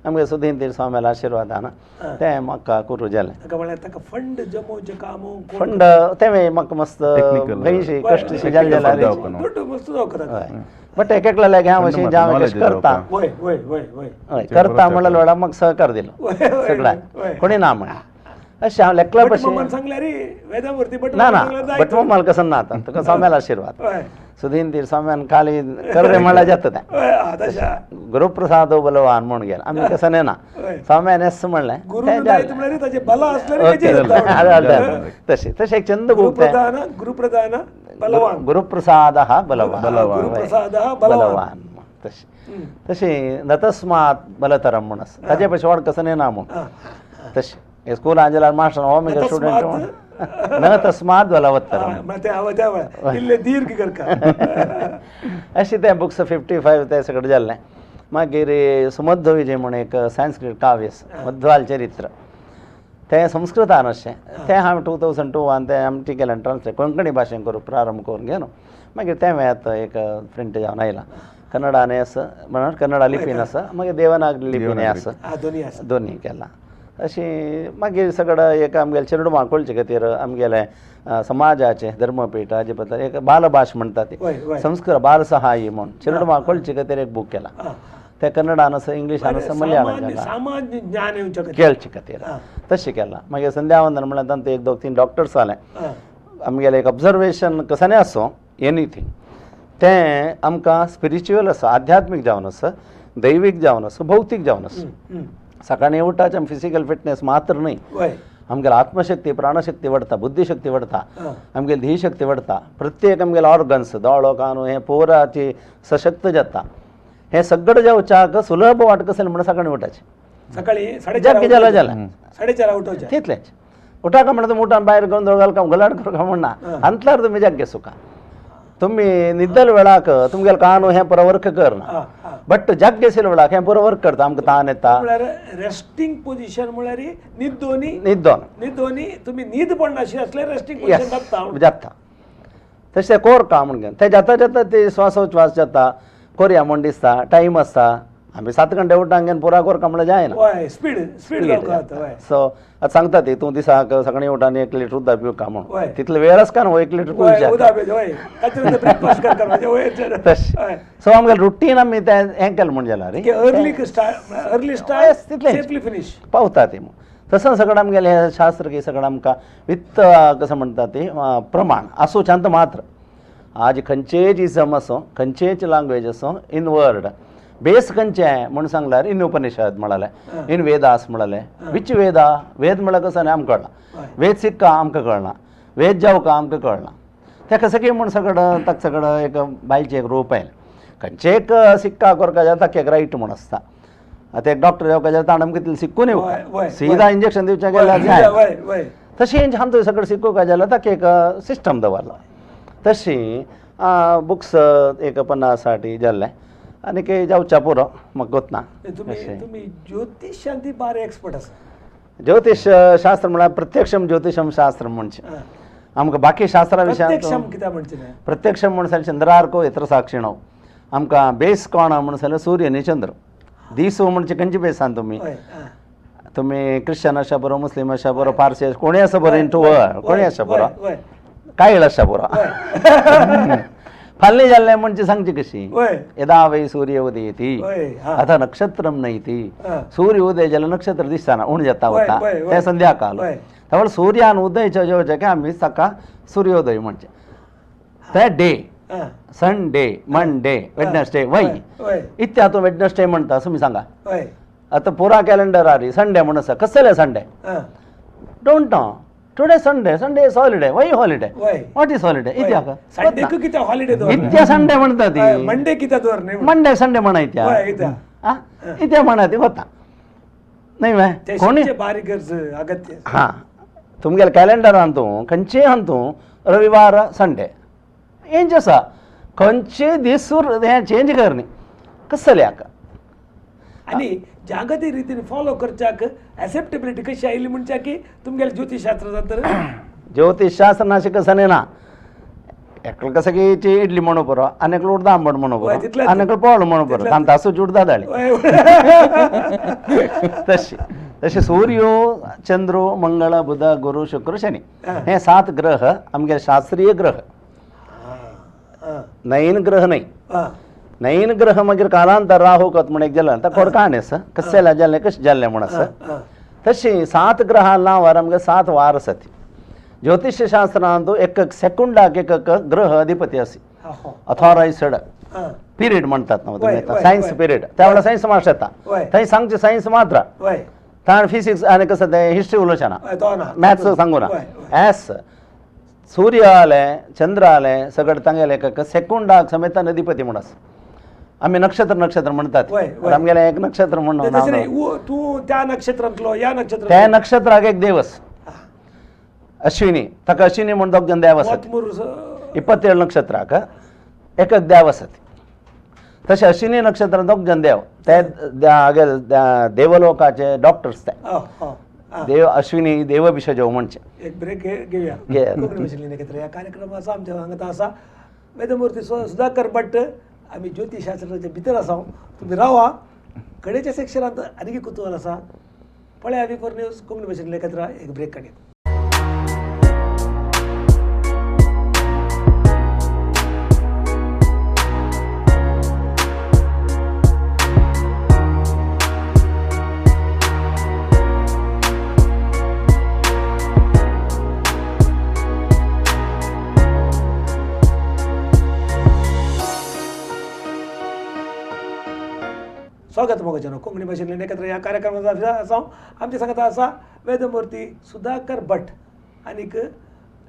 Speaker 2: आमगे सुधीन स्वाम्याला आशिर्वादान तें म्हाका कुरू जालें.
Speaker 1: ताका म्हळ्यार ताका फंड जमोवचें काम
Speaker 2: फंड तें म्हाका मस्त भंयशी कश्टशी जालें जाल्यार बट एक एकल्या लागीं हांव अशें जावं कशें करता हय करता म्हणल्यार वेळा म्हाका सहकार दिलो सगळ्यांक कोणी ना म्हणा अशें हांव लेकला भशेन ना ना बट मम्माल कसं ना आतां तुका स्वाम्याला आशिर्वाद सुधीन तीर स्वाम्यान खाली कर म्हणल्यार जाता तें. गुरुप्रसादो बलवान म्हूण गेला आमी कसं नेना स्वाम्यान एस म्हणलें तशें तशें एक चंद बूक गुरुप्रसाद बलवान बलवान तशें तशें नतस्मात बलतरम म्हूण आसा ताजे पयशे वाड कसं नेना म्हूण. तशें स्कूलान जाल्यार मास्टर हो म्हगे स्टुडंट न तस्मात बलवत्तरम अशें तें बुक्स 55 तें सगळें जाल्लें. मागीर सुमध्व विजय म्हूण एक संस्कृत काव्य आसा मध्वाल चरित्र तें संस्कृतान अशें तें हांवें 2002 तें आमचें केलें ट्रान्सलेट कोंकणी भाशेन करूं प्रारंभ करून घेवन मागीर तें आतां एक प्रिंट जावन आयलां. कन्नडानय आसा म्हणल्यार कन्नडा लिपीन आसा मागीर देवनागरी लिपीनय आसा दोनी केलां. अशें मागीर सगळें एक आमगेलें चेरडुवां कळचे खातीर आमगेलें समाजाचें धर्मपीठ हाजे बद्दल एक बालभाश म्हणटा ती संस्कृत बालसहाय्य म्हूण चेरडुवां कळचे खातीर एक बूक केला. तें कन्नडान आसा इंग्लिशान आसा मलयाळम केळचे खातीर तशें केलां. मागीर संध्यावंदन म्हणल्यार तांतूं 1 2 3 डॉक्टर्स आले आमगेलें एक ऑब्जर्वेशन कसलें आसूं एनीथींग तें आमकां स्पिरिच्युअल आसा आध्यात्मीक जावन आसा दैवीक जावन आसा भौतीक जावन आसा. सकाळीं उठाचें आमी फिजिकल फिटनेस मात्र न्हय आमगेली आत्मशक्ती प्राणशक्ती वाडटा बुद्धिशक्ती वाडटा आमगेली धीशक्ती वाडटा प्रत्येक आमगेले ऑर्गन्स दोळो कानो हें पोराची सशक्त जाता. हें सगळें जावच्याक सुलभ वाट कसलें म्हणून सकाळीं उठाचें
Speaker 1: सकाळीं 4:30
Speaker 2: जालें जालें
Speaker 1: 4:30 उठोवचें
Speaker 2: तितलेंच. उठाका म्हणटा तुमी उठान भायर गोंदळ घालका गलाट करूं म्हणना अंतल्यार तुमी जाग्गे सुका तुमी निद्दल वेळाक तुमगेले कानो हें पुरो वर्क करना बट जाग्गे वेळाक हें पुरो वर्क करता आमकां ताण येता.
Speaker 1: म्हळ्यार रेस्टिंग पोझिशन म्हळ्यार न्हिदोनी
Speaker 2: न्हिदोन
Speaker 1: न्हिदोनी तुमी न्हीद पडनाशी असले रेस्टिंग पोझिशन जाता
Speaker 2: जाता. तशें कोरका म्हूण घेवन तें जाता जाता ते श्वासोच्छ्वास जाता कोरया म्हूण दिसता टायम आसता आमी 7 घंटे उठांक घेवन पुरा कोरका म्हणल्यार जायना
Speaker 1: स्पीड स्पीड
Speaker 2: सो आतां सांगता ती तूं दिसाक सकाळीं उठान 1 लिटर उदक पिवका म्हूण तितलो वेळ आसता न्हू 1 लिटर पिवच्या तशें. सो आमगेलें रुटीन आमी तें हें केलें म्हूण जाल्यार
Speaker 1: अर्ली स्टार्ट तितलें फिनीश
Speaker 2: पावता ती. तसं सगळें आमगेलें हें शास्त्र की सगळें आमकां वित्त कसं म्हणटा ती प्रमाण आसूं शांत मात्र आज खंयचेच इजम आसूं खंयचेच लँग्वेज आसूं इन वर्ड बेस खंयचें म्हूण सांगल्यार इन उपनिषद म्हळालें इन वेदास म्हळालें. Which Veda वेद म्हळ्यार कसो न्ही आमकां कळना वेद सिक्का आमकां कळना वेद जावका आमकां कळना तेका सगळें म्हूण सगळें ताका सगळें एक बायलचें एक रूप आयलें. खंयचें एक सिक्का करका जाल्यार ताका एक रायट म्हूण आसता. आतां एक डॉक्टर जावका जाल्यार ताणें आमकां तितलें सिक्कून येवका सीधा इंजेक्शन दिवचें गेल्यार जाय तशें आमचो सगळें सिक्कूका जाल्यार ताका एक सिस्टम दवरला. तशी बुक्स एक 50-60 जाल्लें आनी जावच्या पुरो म्हाका गोतना.
Speaker 1: तुमी ज्योतिशांत बार एक्सपर्ट आसा.
Speaker 2: ज्योतिश शास्त्र म्हळ्यार प्रत्यक्षम ज्योतिशम शास्त्र म्हणचें आमकां बाकी शास्त्रा विशयांत
Speaker 1: कित्याक म्हणचें
Speaker 2: प्रत्यक्ष म्हूण जाल्यार चंद्रार्को यत्र साक्षिणो आमकां बेस कोण म्हूण जाल्यार सूर्य न्ही चंद्र दीस म्हणचे खंयचे बेसान तुमी तुमी क्रिश्चन आसा बरो मुस्लीम आसा बरो पारसी आसा कोणी आसा बरो इंटू वर्ल्ड कोणी आसा बरो कायल आसा बरो फाल्ली जाल्लें म्हणजे सांगची कशी यदा वै सूर्य उदयती आतां नक्षत्रम नयती सूर्य उदय जाल्यार नक्षत्र दिसना उण जाता वता तें संध्याकाल त्यामुळे सूर्यान उदय जेवचें की आमी ताका सूर्योदय म्हणचें ते day Sunday Monday Wednesday वय इत्या तूं वेडनसडे म्हणटा तुमी सांगा. आतां पुरा कॅलेंडर आरी संडे म्हूण आसा कसले Sunday don't know today Sunday Sunday is holiday why holiday what is holiday इत्याक इत्या संडे म्हणटा ती
Speaker 1: मंडे कित्याक दवर
Speaker 2: मंडे संडे म्हणा इत्या इत्या म्हणा ती वता न्हय वे कोणी
Speaker 1: बारीक गरज अगत्य
Speaker 2: हां तुमगेले कॅलेंडरान तूं खंयचेय आहा तूं रविवार संडे हेंच आसा खंयचे दीस हें चेंज कर न्ही कसल्याक
Speaker 1: आनी जागतीक रितीन फॉलो करच्याक एक्सेप्टेबिलिटी कशी आयली म्हणच्या की तुमगेले ज्योतिषशास्त्र जाता.
Speaker 2: ज्योतिषशास्त्र नाशे कसं ना एकलो कसं की इडली म्हणू पुरो आनी एकलो उडदा आंबट म्हणू पुरो आनी एकलो पोळ म्हणू पुरो तांकां तासूच उडदा जाली. तशी तशें सूर्यो चंद्रो मंगळ बुध गुरु शुक्र शनी हे 7 ग्रह आमगे शास्त्रीय ग्रह. नैन ग्रह न्हय. नैन ग्रह मागीर कालांतर राहू कत म्हण एक जालें आतां कोरकाण आसा कशें जालें कशें जालें म्हूण आसा. तशी 7 ग्रहा नांवार आमगे 7 वार आसात. ज्योतिषशास्त्रांत एक एक सेकंडाक एक एक ग्रह अधिपती आसी अथॉरायझड पिरियड म्हणतात न्हू तुमी सायन्स पिरियड त्या वेळार सायन्स मास्टर येता थंय सांगचे सायन्स मात्र ताण फिजिक्स आनी कसं तें हिस्ट्री उलोवचें ना मॅथ्स सांगू ना. एस सूर्य आले चंद्र आले सगळें तांगेले एक सेकंडाक समेतान अधिपती म्हूण आसा. आमी नक्षत्र नक्षत्र म्हणतात आमगेलें एक नक्षत्र म्हणून
Speaker 1: तूं त्या नक्षत्रांतलो या नक्षत्र
Speaker 2: त्या नक्षत्राक एक देवस अश्विनी ताका अश्विनी म्हूण दोग जाण देव आसात. 27 नक्षत्राक एक एक देव आसात. तशें अश्विनी नक्षत्र दोग जाण देव ते देवलोकाचे डॉक्टर्स ते देव अश्विनी देवभिषजो म्हणचे.
Speaker 1: एक ब्रेक घेऊया. ह्या कार्यक्रमाचा आमच्या हांगा आसा वेदमूर्ती सुधाकर भट्ट. आमी ज्योतिषशास्त्राच्या भितर आसा. तुमी रावा कडेच्या सेक्शनांत आनीक कुतूहल आसा. पळया V4 news Konkani भाशेंतले एकत्र एक ब्रेक काडया. स्वागत मोगाच्यानो कोंकणी भाशेंतल्यान एकत्र ह्या कार्यक्रमाचा आसा. आमच्या सांगता आसा वेदमूर्ती सुधाकर भट्ट आनीक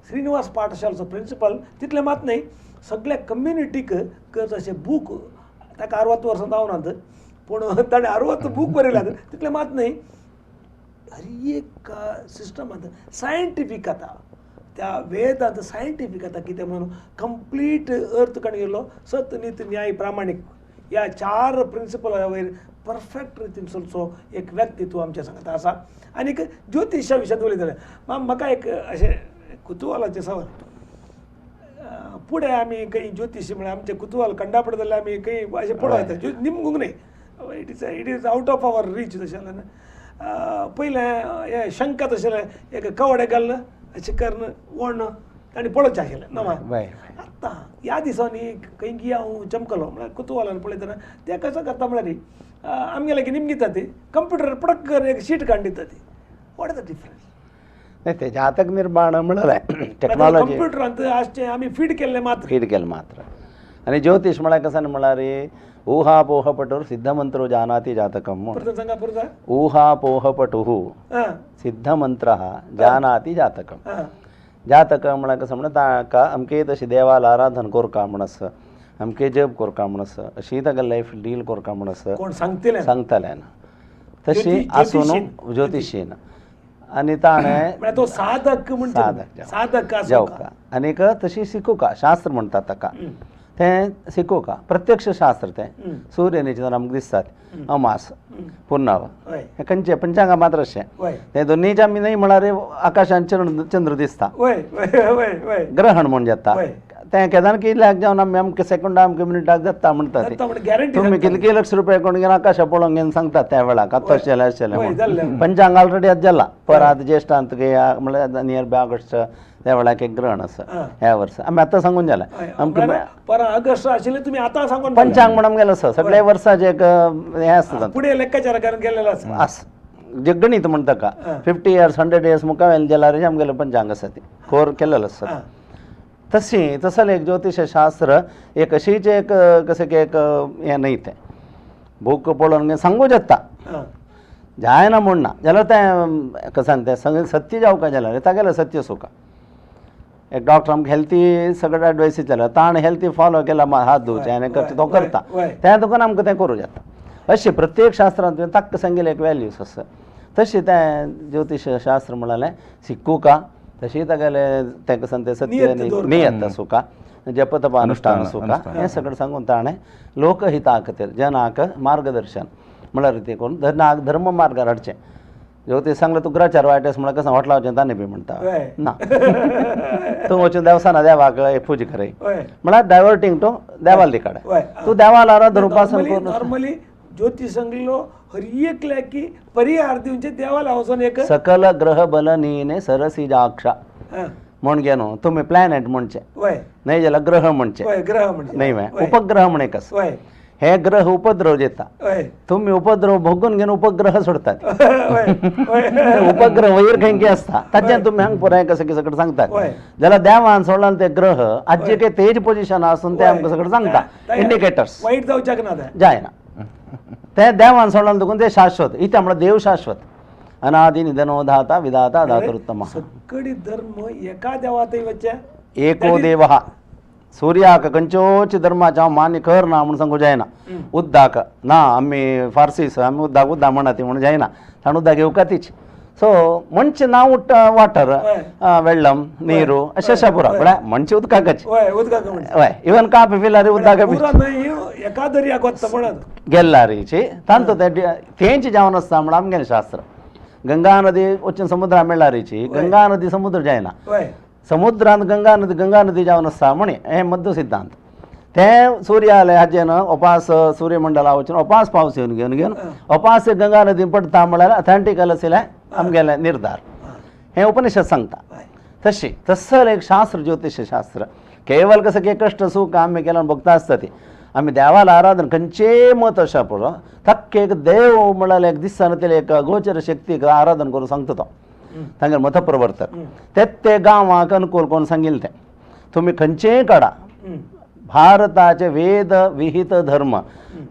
Speaker 1: श्रीनिवास पाठशालेचो प्रिंसिपल. तितलें मात न्हय सगळ्या कम्युनिटीक अशें बूक ताका 60 वर्सां जावनात पूण ताणें 60 बूक बरयल्यात. तितलें मात न्हय हर एक सिस्टमांत सायंटिफीक आतां त्या वेदांत सायंटिफीक आतां कितें म्हणून कंप्लीट अर्थ काडून गेलो सत नीत न्याय प्रामाणीक ह्या 4 प्रिंसिपला वयर परफेक्ट रितीन चलचो एक व्यक्तित्व आमच्या सांगता आसा. आनीक ज्योतिशा विशयांत उलयताले म्हाका एक अशें कुतुहलाचें सवाल. फुडें आमी खंय ज्योतिशी म्हळ्यार आमचें कुतुहल कंडा पडत जाल्यार आमी खंय अशें पळोवं येता निमगूंक न्हय. It is out of our reach. तशें जाल्यार पयलें हें शंका तशें एक कवडे घालून अशें करून वोण ताणें पळोवचें आशिल्लें नवा. आतां ह्या दिसांनी खंय हांव चमकलो म्हळ्यार कुतुहलान पळयतना ते कसो करता म्हळ्यार आमगे लागीं निमगिता ती कंप्युटर पडक कर एक शीट काडून दिता ती. What is the difference?
Speaker 2: नाही ते जातक निर्माण म्हणलें टेक्नॉलॉजी
Speaker 1: कंप्युटरांत आसचें आमी फीड केल्लें मात्र
Speaker 2: फीड केलें मात्र. आनी ज्योतिश म्हळ्यार कसं म्हळ्यार ऊहापोहपटुर सिद्धमंत्रो जानाति जातकम.
Speaker 1: सांगा परत.
Speaker 2: ऊहापोहपटुः सिद्धमंत्रः जानाति जातकम. जातक म्हळ्यार कसं म्हणटा ताका अमके तशी देवाला आराधन कोरका म्हण आसा अमके जप कोरका म्हण आसा अशी ताका लायफ डील कोरका म्हण आसा
Speaker 1: कोण सांगतले
Speaker 2: सांगतले ना तशी आसून ज्योतिशीन. आनी ताणें
Speaker 1: तो साधक म्हणटा साधक
Speaker 2: जावका आनीक तशी शिकोवका शास्त्र म्हणटात ताका तें शिकोवका प्रत्यक्ष शास्त्र तें सूर्य न्ही आमकां दिसतात अमास पुर्णाव हे खंयचे पंचांगा मात्र अशें ते दोनीचे आमी न्हय म्हळ्यार आकाशान चंद्र दिसता ग्रहण म्हूण जाता तें केदान कितल्याक जावन आमी आमकां सेकंडा आमकां मिनटाक जाता म्हणटा तुमी कितले लक्ष रुपया कोण घेवन आकाशा पळोवंक घेवन सांगतात त्या वेळाक आतां अशें जालें अशें जालें पंचांग ऑलरेडी आतां जाला परात ज्येश्ठांत म्हळ्यार नियर बाय ऑगस्ट त्या वेळाक एक ग्रहण आसा ह्या वर्सा आमी आतां सांगून जालें आमकां
Speaker 1: परां ऑगस्ट आशिल्लें तुमी आतां सांगून
Speaker 2: पंचांग म्हण आमगेलें आसा सगळ्या वर्साचें एक हें आसता
Speaker 1: फुडें लेक्काचार करून गेल्लें आसा
Speaker 2: आसा जे गणीत म्हणटा ताका 50 इयर्स 100 इयर्स मुखावेलें जाल्यार आमगेलें पंचांग आसा तें कोर केल्लें आसा. तशी तसलें एक ज्योतिषशास्त्र एक अशीच एक कशें की एक हें न्हय तें बूक पळोवन सांगूं जाता जायना म्हूण ना जाल्यार तें कशें तें सगळें सत्य जावका जाल्यार तागेलें सत्य सुखा. एक डॉक्टर आमकां हेल्थी सगळें एडवायस दिताले ताणें हेल्थी फॉलो केला हात धुवचे आनी करचें तो करता तें तुका आमकां तें करूं जाता. अशें प्रत्येक शास्त्रांत ताका सांगिल्लें एक वेल्यूस आसा. तशें तें ज्योतिषशास्त्र म्हणलें शिकूका तशी तागेलें तें कशें तें सत्य नियत सुखा जपतप अनुष्ठान सुखा हें सगळें सांगून ताणें लोकहिता खातीर जनाक मार्गदर्शन म्हळ्यार ते करून धर्म मार्गार हाडचें. ज्योतिश सांगलें तूं ग्रहचार वायट आसा म्हणल्यार कसं हॉटला वचून तांणी बी म्हणटा ना तूं वचून देवसाना देवाक पूजा करय म्हळ्यार डायवर्टींग टू देवाल दिकाडे तूं देवाल आराधन उपासन करून
Speaker 1: नॉर्मली ज्योतिष सांगलो हर एकल्याकी परिहार दिवचे देवाला वचून एक
Speaker 2: सकल ग्रह बल नीने सरसिजाक्ष म्हण घे न्हू तुमी प्लॅनेट म्हणचे न्हय जाल्यार ग्रह म्हणचे
Speaker 1: ग्रह म्हणजे
Speaker 2: न्हय उपग्रह म्हण एक आसा हे ग्रह उपद्रव दिता तुम्ही उपद्रव भोगून घेवन उपग्रह सोडतात उपग्रह वयर खंय आसता ताच्यान तुमी हांगा पुराय कसं की सगळं सांगतात जाल्यार देवान सोडला ते ग्रह आजचे काही तेज पोझिशन आसून ते आमकां सगळं सांगता इंडिकेटर्स
Speaker 1: वाईट जावच्याक ना
Speaker 2: जायना ते देवान सोडला देखून ते शाश्वत इथे म्हळ्यार देव शाश्वत अनादि निधनो धाता विधाता धातृत्तम
Speaker 1: सगळी धर्म एका देवात
Speaker 2: एको देवः सूर्याक खंयच्योच धर्माचे हांव मान्य कर ना म्हूण सांगू जायना उद्दाक ना आमी फार्सीस आमी उद्दाक उद्दा म्हणा ती म्हणून जायना ताणें उद्दाक घेवका तीच सो म्हणचे नांव वॉटर वेल्लम नीरू अशें अशें पुरो म्हळ्यार म्हणचे उदकाकच हय इवन कापी पिल्यार उदकाक
Speaker 1: एका दर्याक वता म्हणून
Speaker 2: गेल्लारीची तांतू तेंच जावन आसता म्हण आमगेलें शास्त्र गंगा नदी वचून समुद्रा मेळ्ळारीची गंगा नदी समुद्र जायना समुद्रांत गंगा नदी गंगा नदी जावन आसता म्हणी हें मध्य सिद्धांत तें सूर्याले हाजेन उपास सूर्यमंडला वचून उपास पावस येवन घेवन घेवन उपास गंगा नदी पडटा म्हळ्यार अथेंटिकल आशिल्लें आमगेलें निर्धार हें उपनिषद सांगता तशी तसर एक शास्त्र ज्योतिष शास्त्र केवल कसं की कष्ट सुख आमी केल्यान भोगता आसता ती आमी देवाला आराधन खंयचेय मत अशें पुरो थक्क एक देव म्हळ्यार एक दिसना ते एक गोचर शक्तीक आराधन करून सांगता तो तांगेर मतप्रवर्तक ते ते गांवाक अनुकूल कोण सांगिल्लें तें तुमी खंयचेय काडा भारताचे वेद विहित धर्म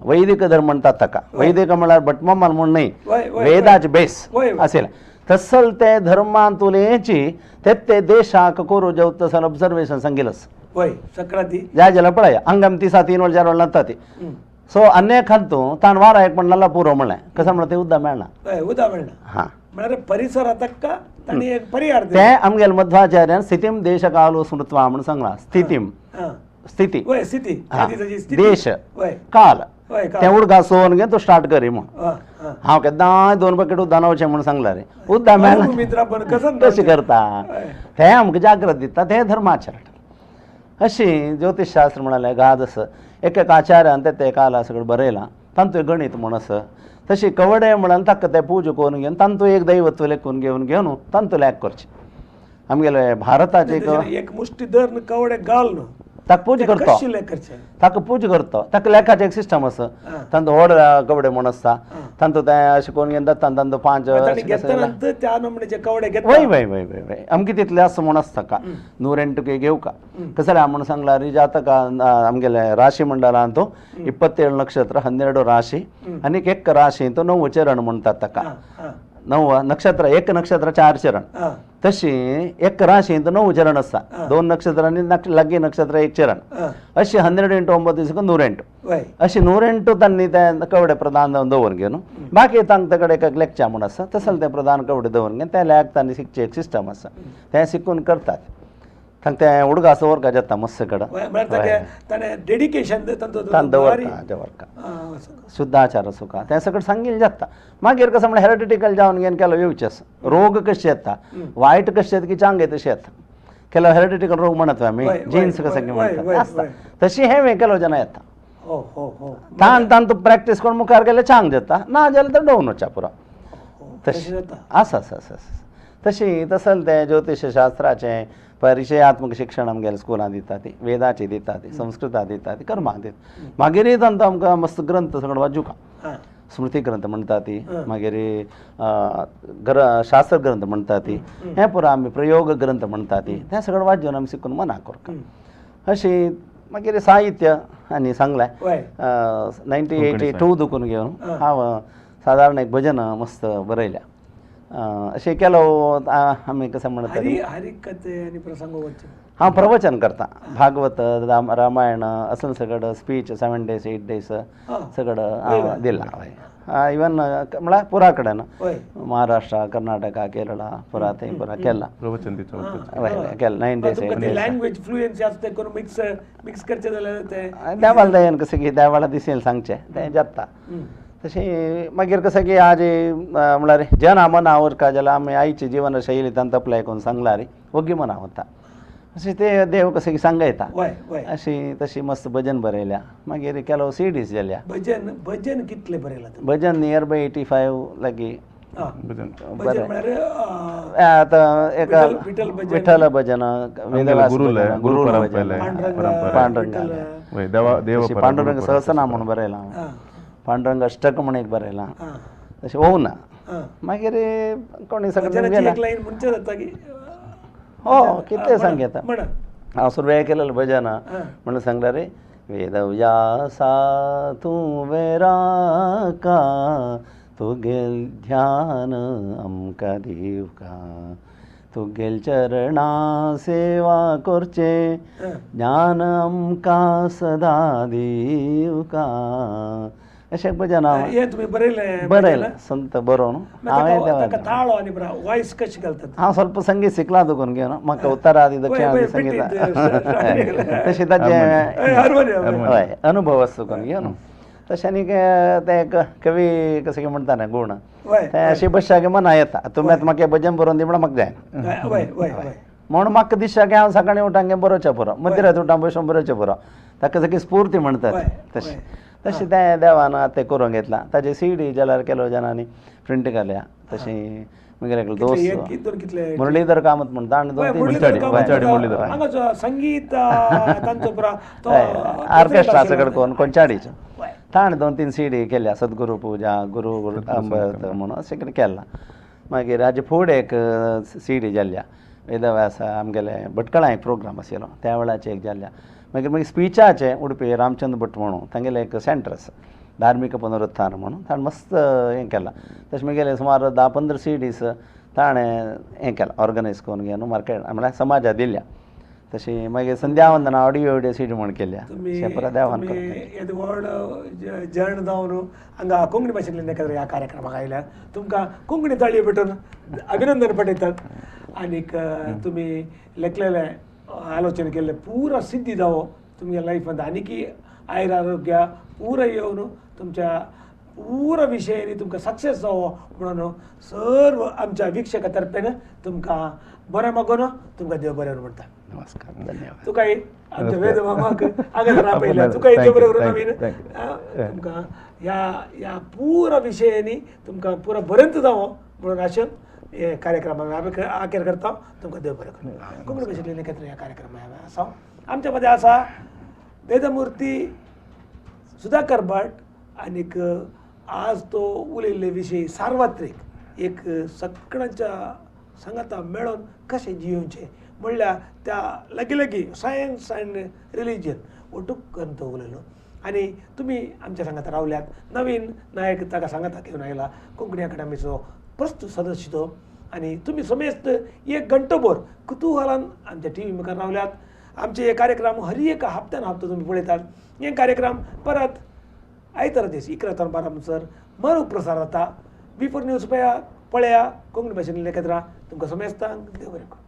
Speaker 2: वैदिक धर्म म्हणटात ताका वैदिक म्हळ्यार भटमामान म्हूण न्हय वेदाचे बेस आशिल्लें तसल ते धर्मांतुलेची ते ते देशाक करू जेवता तसल ऑब्जर्वेशन सांगिल्लें
Speaker 1: सक्रांती
Speaker 2: जाय जाल्यार पळय हांगा आमी 3 3 वेळ 4 वेळ न्हाता ती सो अन्य खालतू ताण वारा एक म्हणला पुरो म्हणलें कसं म्हणल्यार ते उद्दा मेळना
Speaker 1: उद्दा मेळना
Speaker 2: हां
Speaker 1: म्हळ्यार परिसरात तांणी एक परिहार
Speaker 2: ते आमगेले मध्वाचार्यान स्थितीम देशकालो स्मृत्वा म्हणून सांगला स्थितीम स्थिती
Speaker 1: स्थिती
Speaker 2: देश काल ते उडका सोवन घे तो स्टार्ट करी म्हूण हांव केन्नाय 2 बकेट उद्दा न्हावचें म्हूण सांगला रे उद्दा मेळना कशें करता ते आमकां जाग्रत दिता ते धर्माचरण अशी ज्योतिषशास्त्र म्हणालें गाद आसा एक एक आचार्यान ते ते काला सगळें बरयलां तांतू गणीत म्हूण आसा तशी कवडे म्हळ्यार ताका ते पूजा करून घेवन तांतू एक दैवत्व लेखून घेवन घेवन तांतू लेख करचें आमगेले भारताचे
Speaker 1: एक मुष्टी धर कवडे घाल न्हू
Speaker 2: ताका पूजा करता ताका पूजा करता ताका लेखाचें एक सिस्टम आसा तांतू व्हड कवडे म्हूण आसता तांतू तें अशें करून घेवन दत्ता तांतू 5 वय वय वय वय वय अमकें तितलें आसा म्हूण आसता का 108 घेवका कसं म्हूण सांगला री जातक आमगेले राशी मंडलांत 27 नक्षत्र 12 राशी आनी एक राशी तो 9 चरण म्हणटात ताका 9 नक्षत्र एक नक्षत्र 4 चरण तशी एक राशींत 9 चरण आसता 2 नक्षत्र आनी लागीं नक्षत्र 1 चरण अशी 12 × 9 = 108 अशी 108 तांणी ते कवडे प्रधान दवरून घेवन बाकी तांकां कडेन एक लेक्चा म्हूण आसा तसले ते प्रधान कवडे दवरून घेवन ते लेख तांणी शिकचे एक सिस्टम आसा तें शिकून करतात तांकां तें उडगा दवरका जाता मस्त
Speaker 1: कडेन डेडिकेशन
Speaker 2: दवरता दवरका शुद्धाचार सुखा तें सगळें सांगिल्लें जाता मागीर कसं म्हळ्यार हेरिडिटिकल जावन घेवन केलो येवचें आसा रोग कशें येता वायट कशें येता की चांगे तशें येता केलो हेरिडिटिकल रोग म्हणत आमी जिन्स कसं म्हणटात आसता तशी हें केलो जेन्ना येता तान तान तूं प्रॅक्टीस करून मुखार गेल्यार चांग जाता ना जाल्यार तर डोवन वचच्या पुरो तशें आसा आसा आसा तशी तसल तें ज्योतिषशास्त्राचें परिचयात्मक शिक्षण आमगेले स्कुलां दिता ती वेदाची दिता ती संस्कृता दिता ती कर्मां दिता मागीरय तांकां आमकां मस्त ग्रंथ सगळें वाजुका स्मृती ग्रंथ म्हणटा ती मागीर शास्त्र ग्रंथ म्हणटा ती हें पुरो आमी प्रयोग ग्रंथ म्हणटा ती तें सगळें वाजून आमी शिकून मना करता अशी मागीर साहित्य आनी सांगलें 1982 दुखून घेवन हांव सादारण एक भजन मस्त बरयल्या अशें केलो आमी कसं म्हणटा हांव प्रवचन करता भागवत रामायण असलें सगळं स्पीच 7 days 8 days सगळं हांव दिलां हय इवन म्हळ्यार पुरा कडेन महाराष्ट्र कर्नाटका केरळा पुरा थंय पुरा केला
Speaker 3: प्रवचन
Speaker 2: हय केला 9 days 8 days
Speaker 1: language fluency आसता करून मिक्स मिक्स करचें जाल्यार तें
Speaker 2: देवाला दयेन कशें की देवाला दिसेल सांगचें तें जाता तशें मागीर कशें की आज म्हळ्यार जना मना उरका जाल्यार आमी आयची जिवन शैली तांकां अप्लाय करून सांगला रे ओगी मना वता अशें ते देव कशें की सांगयता अशी तशी मस्त भजन बरयल्या. मागीर ಕೆಲವು सीडीज जाल्या.
Speaker 1: भजन भजन कितले बरयला?
Speaker 2: भजन नियर बाय 85 लागी.
Speaker 3: भजन
Speaker 2: आतां एक विठ्ठल भजन, गुरु भजन, पांडुरंग पांडुरंग सहस्रनाम म्हणून बरयलां, पांडुरंग अष्टक म्हणून एक बरयलां, तशें ओवना. मागीर कोणी सगळें हो कितलें सांगता हांव सुरवेक केलेलें भजन म्हणून सांगला रे. वेदव्यासा तूं वेराका तुगेल ध्यान आमकां दिवका, तुगेल चरणा सेवा करचें ज्ञान आमकां सदां दिवका. अशें भजन हांव
Speaker 1: बरयलें
Speaker 2: बरयलें संत बरोवन.
Speaker 1: हांवें वॉयस कशी घालतात?
Speaker 2: हांव स्वल्प संगीत शिकलां तुकून घेवन म्हाका उत्तरादी दक्षिणादी संगीत तशें ताजें हय अनुभव आसा तुकून घेवन. तशें आनी तें एक कवी कशें म्हणटा न्हय गूण तें अशें बसशागे मना येता. तुमी आतां म्हाका भजन बरोवन दी म्हणल्यार म्हाका जायना म्हणून म्हाका दिसता की हांव सकाळीं उठांगे बरोवचें पुरो, मध्यरात उठां बसून बरोवचें पुरो, ताका सगळी स्फूर्ती म्हणटात तशें. तशें तें देवान आतां तें करूंक घेतलां. ताजे सीडी जाल्यार केलो जाणांनी प्रिंट घाल्या. तशें मागीर एकलो दोस्त मुरलीधर कामत म्हणटा आनी दोन तीन
Speaker 1: संगीत
Speaker 2: ऑर्केस्ट्रा सगळें करून कोंचाडीचो ताणें 2-3 सीडी केल्या, सद्गुरू पुजा, गुरू अमृत म्हणून अशें कितें केलां. मागीर हाजे फुडें एक सीडी जाल्या वेदव्यास आमगेले भटकळा एक प्रोग्राम आशिल्लो त्या वेळाचे एक जाल्या. मागीर मागीर स्पिचाचे उडपी रामचंद्र भट म्हणून तांगेलें एक सेंटर आसा धार्मीक पुनरुत्थान म्हणून, ताणें मस्त हें केलां. तशें मागीर सुमार 10-15 सीडीस ताणें हें केलां ऑर्गनायज करून घेवन मार्केट म्हळ्यार समाजा दिल्या. तशी मागीर संध्यावंदना ऑडियो विडियो सीडी म्हूण केल्या. परत देवान
Speaker 1: येदो व्हड जण जावन हांगा कोंकणी भाशेंतल्यान एखाद्या ह्या कार्यक्रमाक आयल्या तुमकां कोंकणी ताळयो भेटून अभिनंदन पठयतात. आनीक तुमी लेखलेलें आलोचना केल्लें पुरा सिद्धी जावो तुमच्या लायफांत, आनीकी आयर आरोग्य पुरा येवन तुमच्या पुरा विशयांनी तुमकां सक्सेस जावो म्हणून सर्व आमच्या वीक्षका तर्फेन तुमकां बरें मागून तुमकां देव बरें म्हणटा.
Speaker 2: नमस्कार, धन्यवाद.
Speaker 1: तुकाय आमच्या वेद मामाक हांगा आपयल्या, तुकाय देव बरें करूं नवीन तुमकां ह्या ह्या पुरा विशयांनी तुमकां पुरा बरेंच जावो म्हणून आशेन हे कार्यक्रमाक आमी आखेर करता. तुमकां देव बरें करूं. कोंकणी भाशेंतल्यान एकत्र ह्या कार्यक्रमाक आसा आमच्या मदें आसा वेदमुर्ती सुधाकर भट. आनीक आज तो उलयल्ले विशय सार्वत्रिक एक सगळ्यांच्या सांगाता मेळोन कशें जियोवचें म्हणल्यार त्या लागीं लागीं सायन्स अँड रिलिजन ओटूक करून तो उलयलो. आनी तुमी आमच्या सांगाता रावल्यात. नवीन नायक ताका सांगाता घेवन आयला कोंकणी अकादमीचो प्रस्तुत सदस्य तो. आनी तुमी समेस्त एक घंटोभर कुतुहलान आमच्या टी व्ही मुखार रावल्यात. आमचे हे कार्यक्रम हर एक हप्त्यान हप्तो तुमी पळयतात. हे कार्यक्रम परत आयतारा दीस 11 ते 12 म्हणसर मरू प्रसार जाता. बी फोर न्यूज पळया, कोंकणी भाशेन एकत्र तुमकां समेस्तांक देव बरें करूं.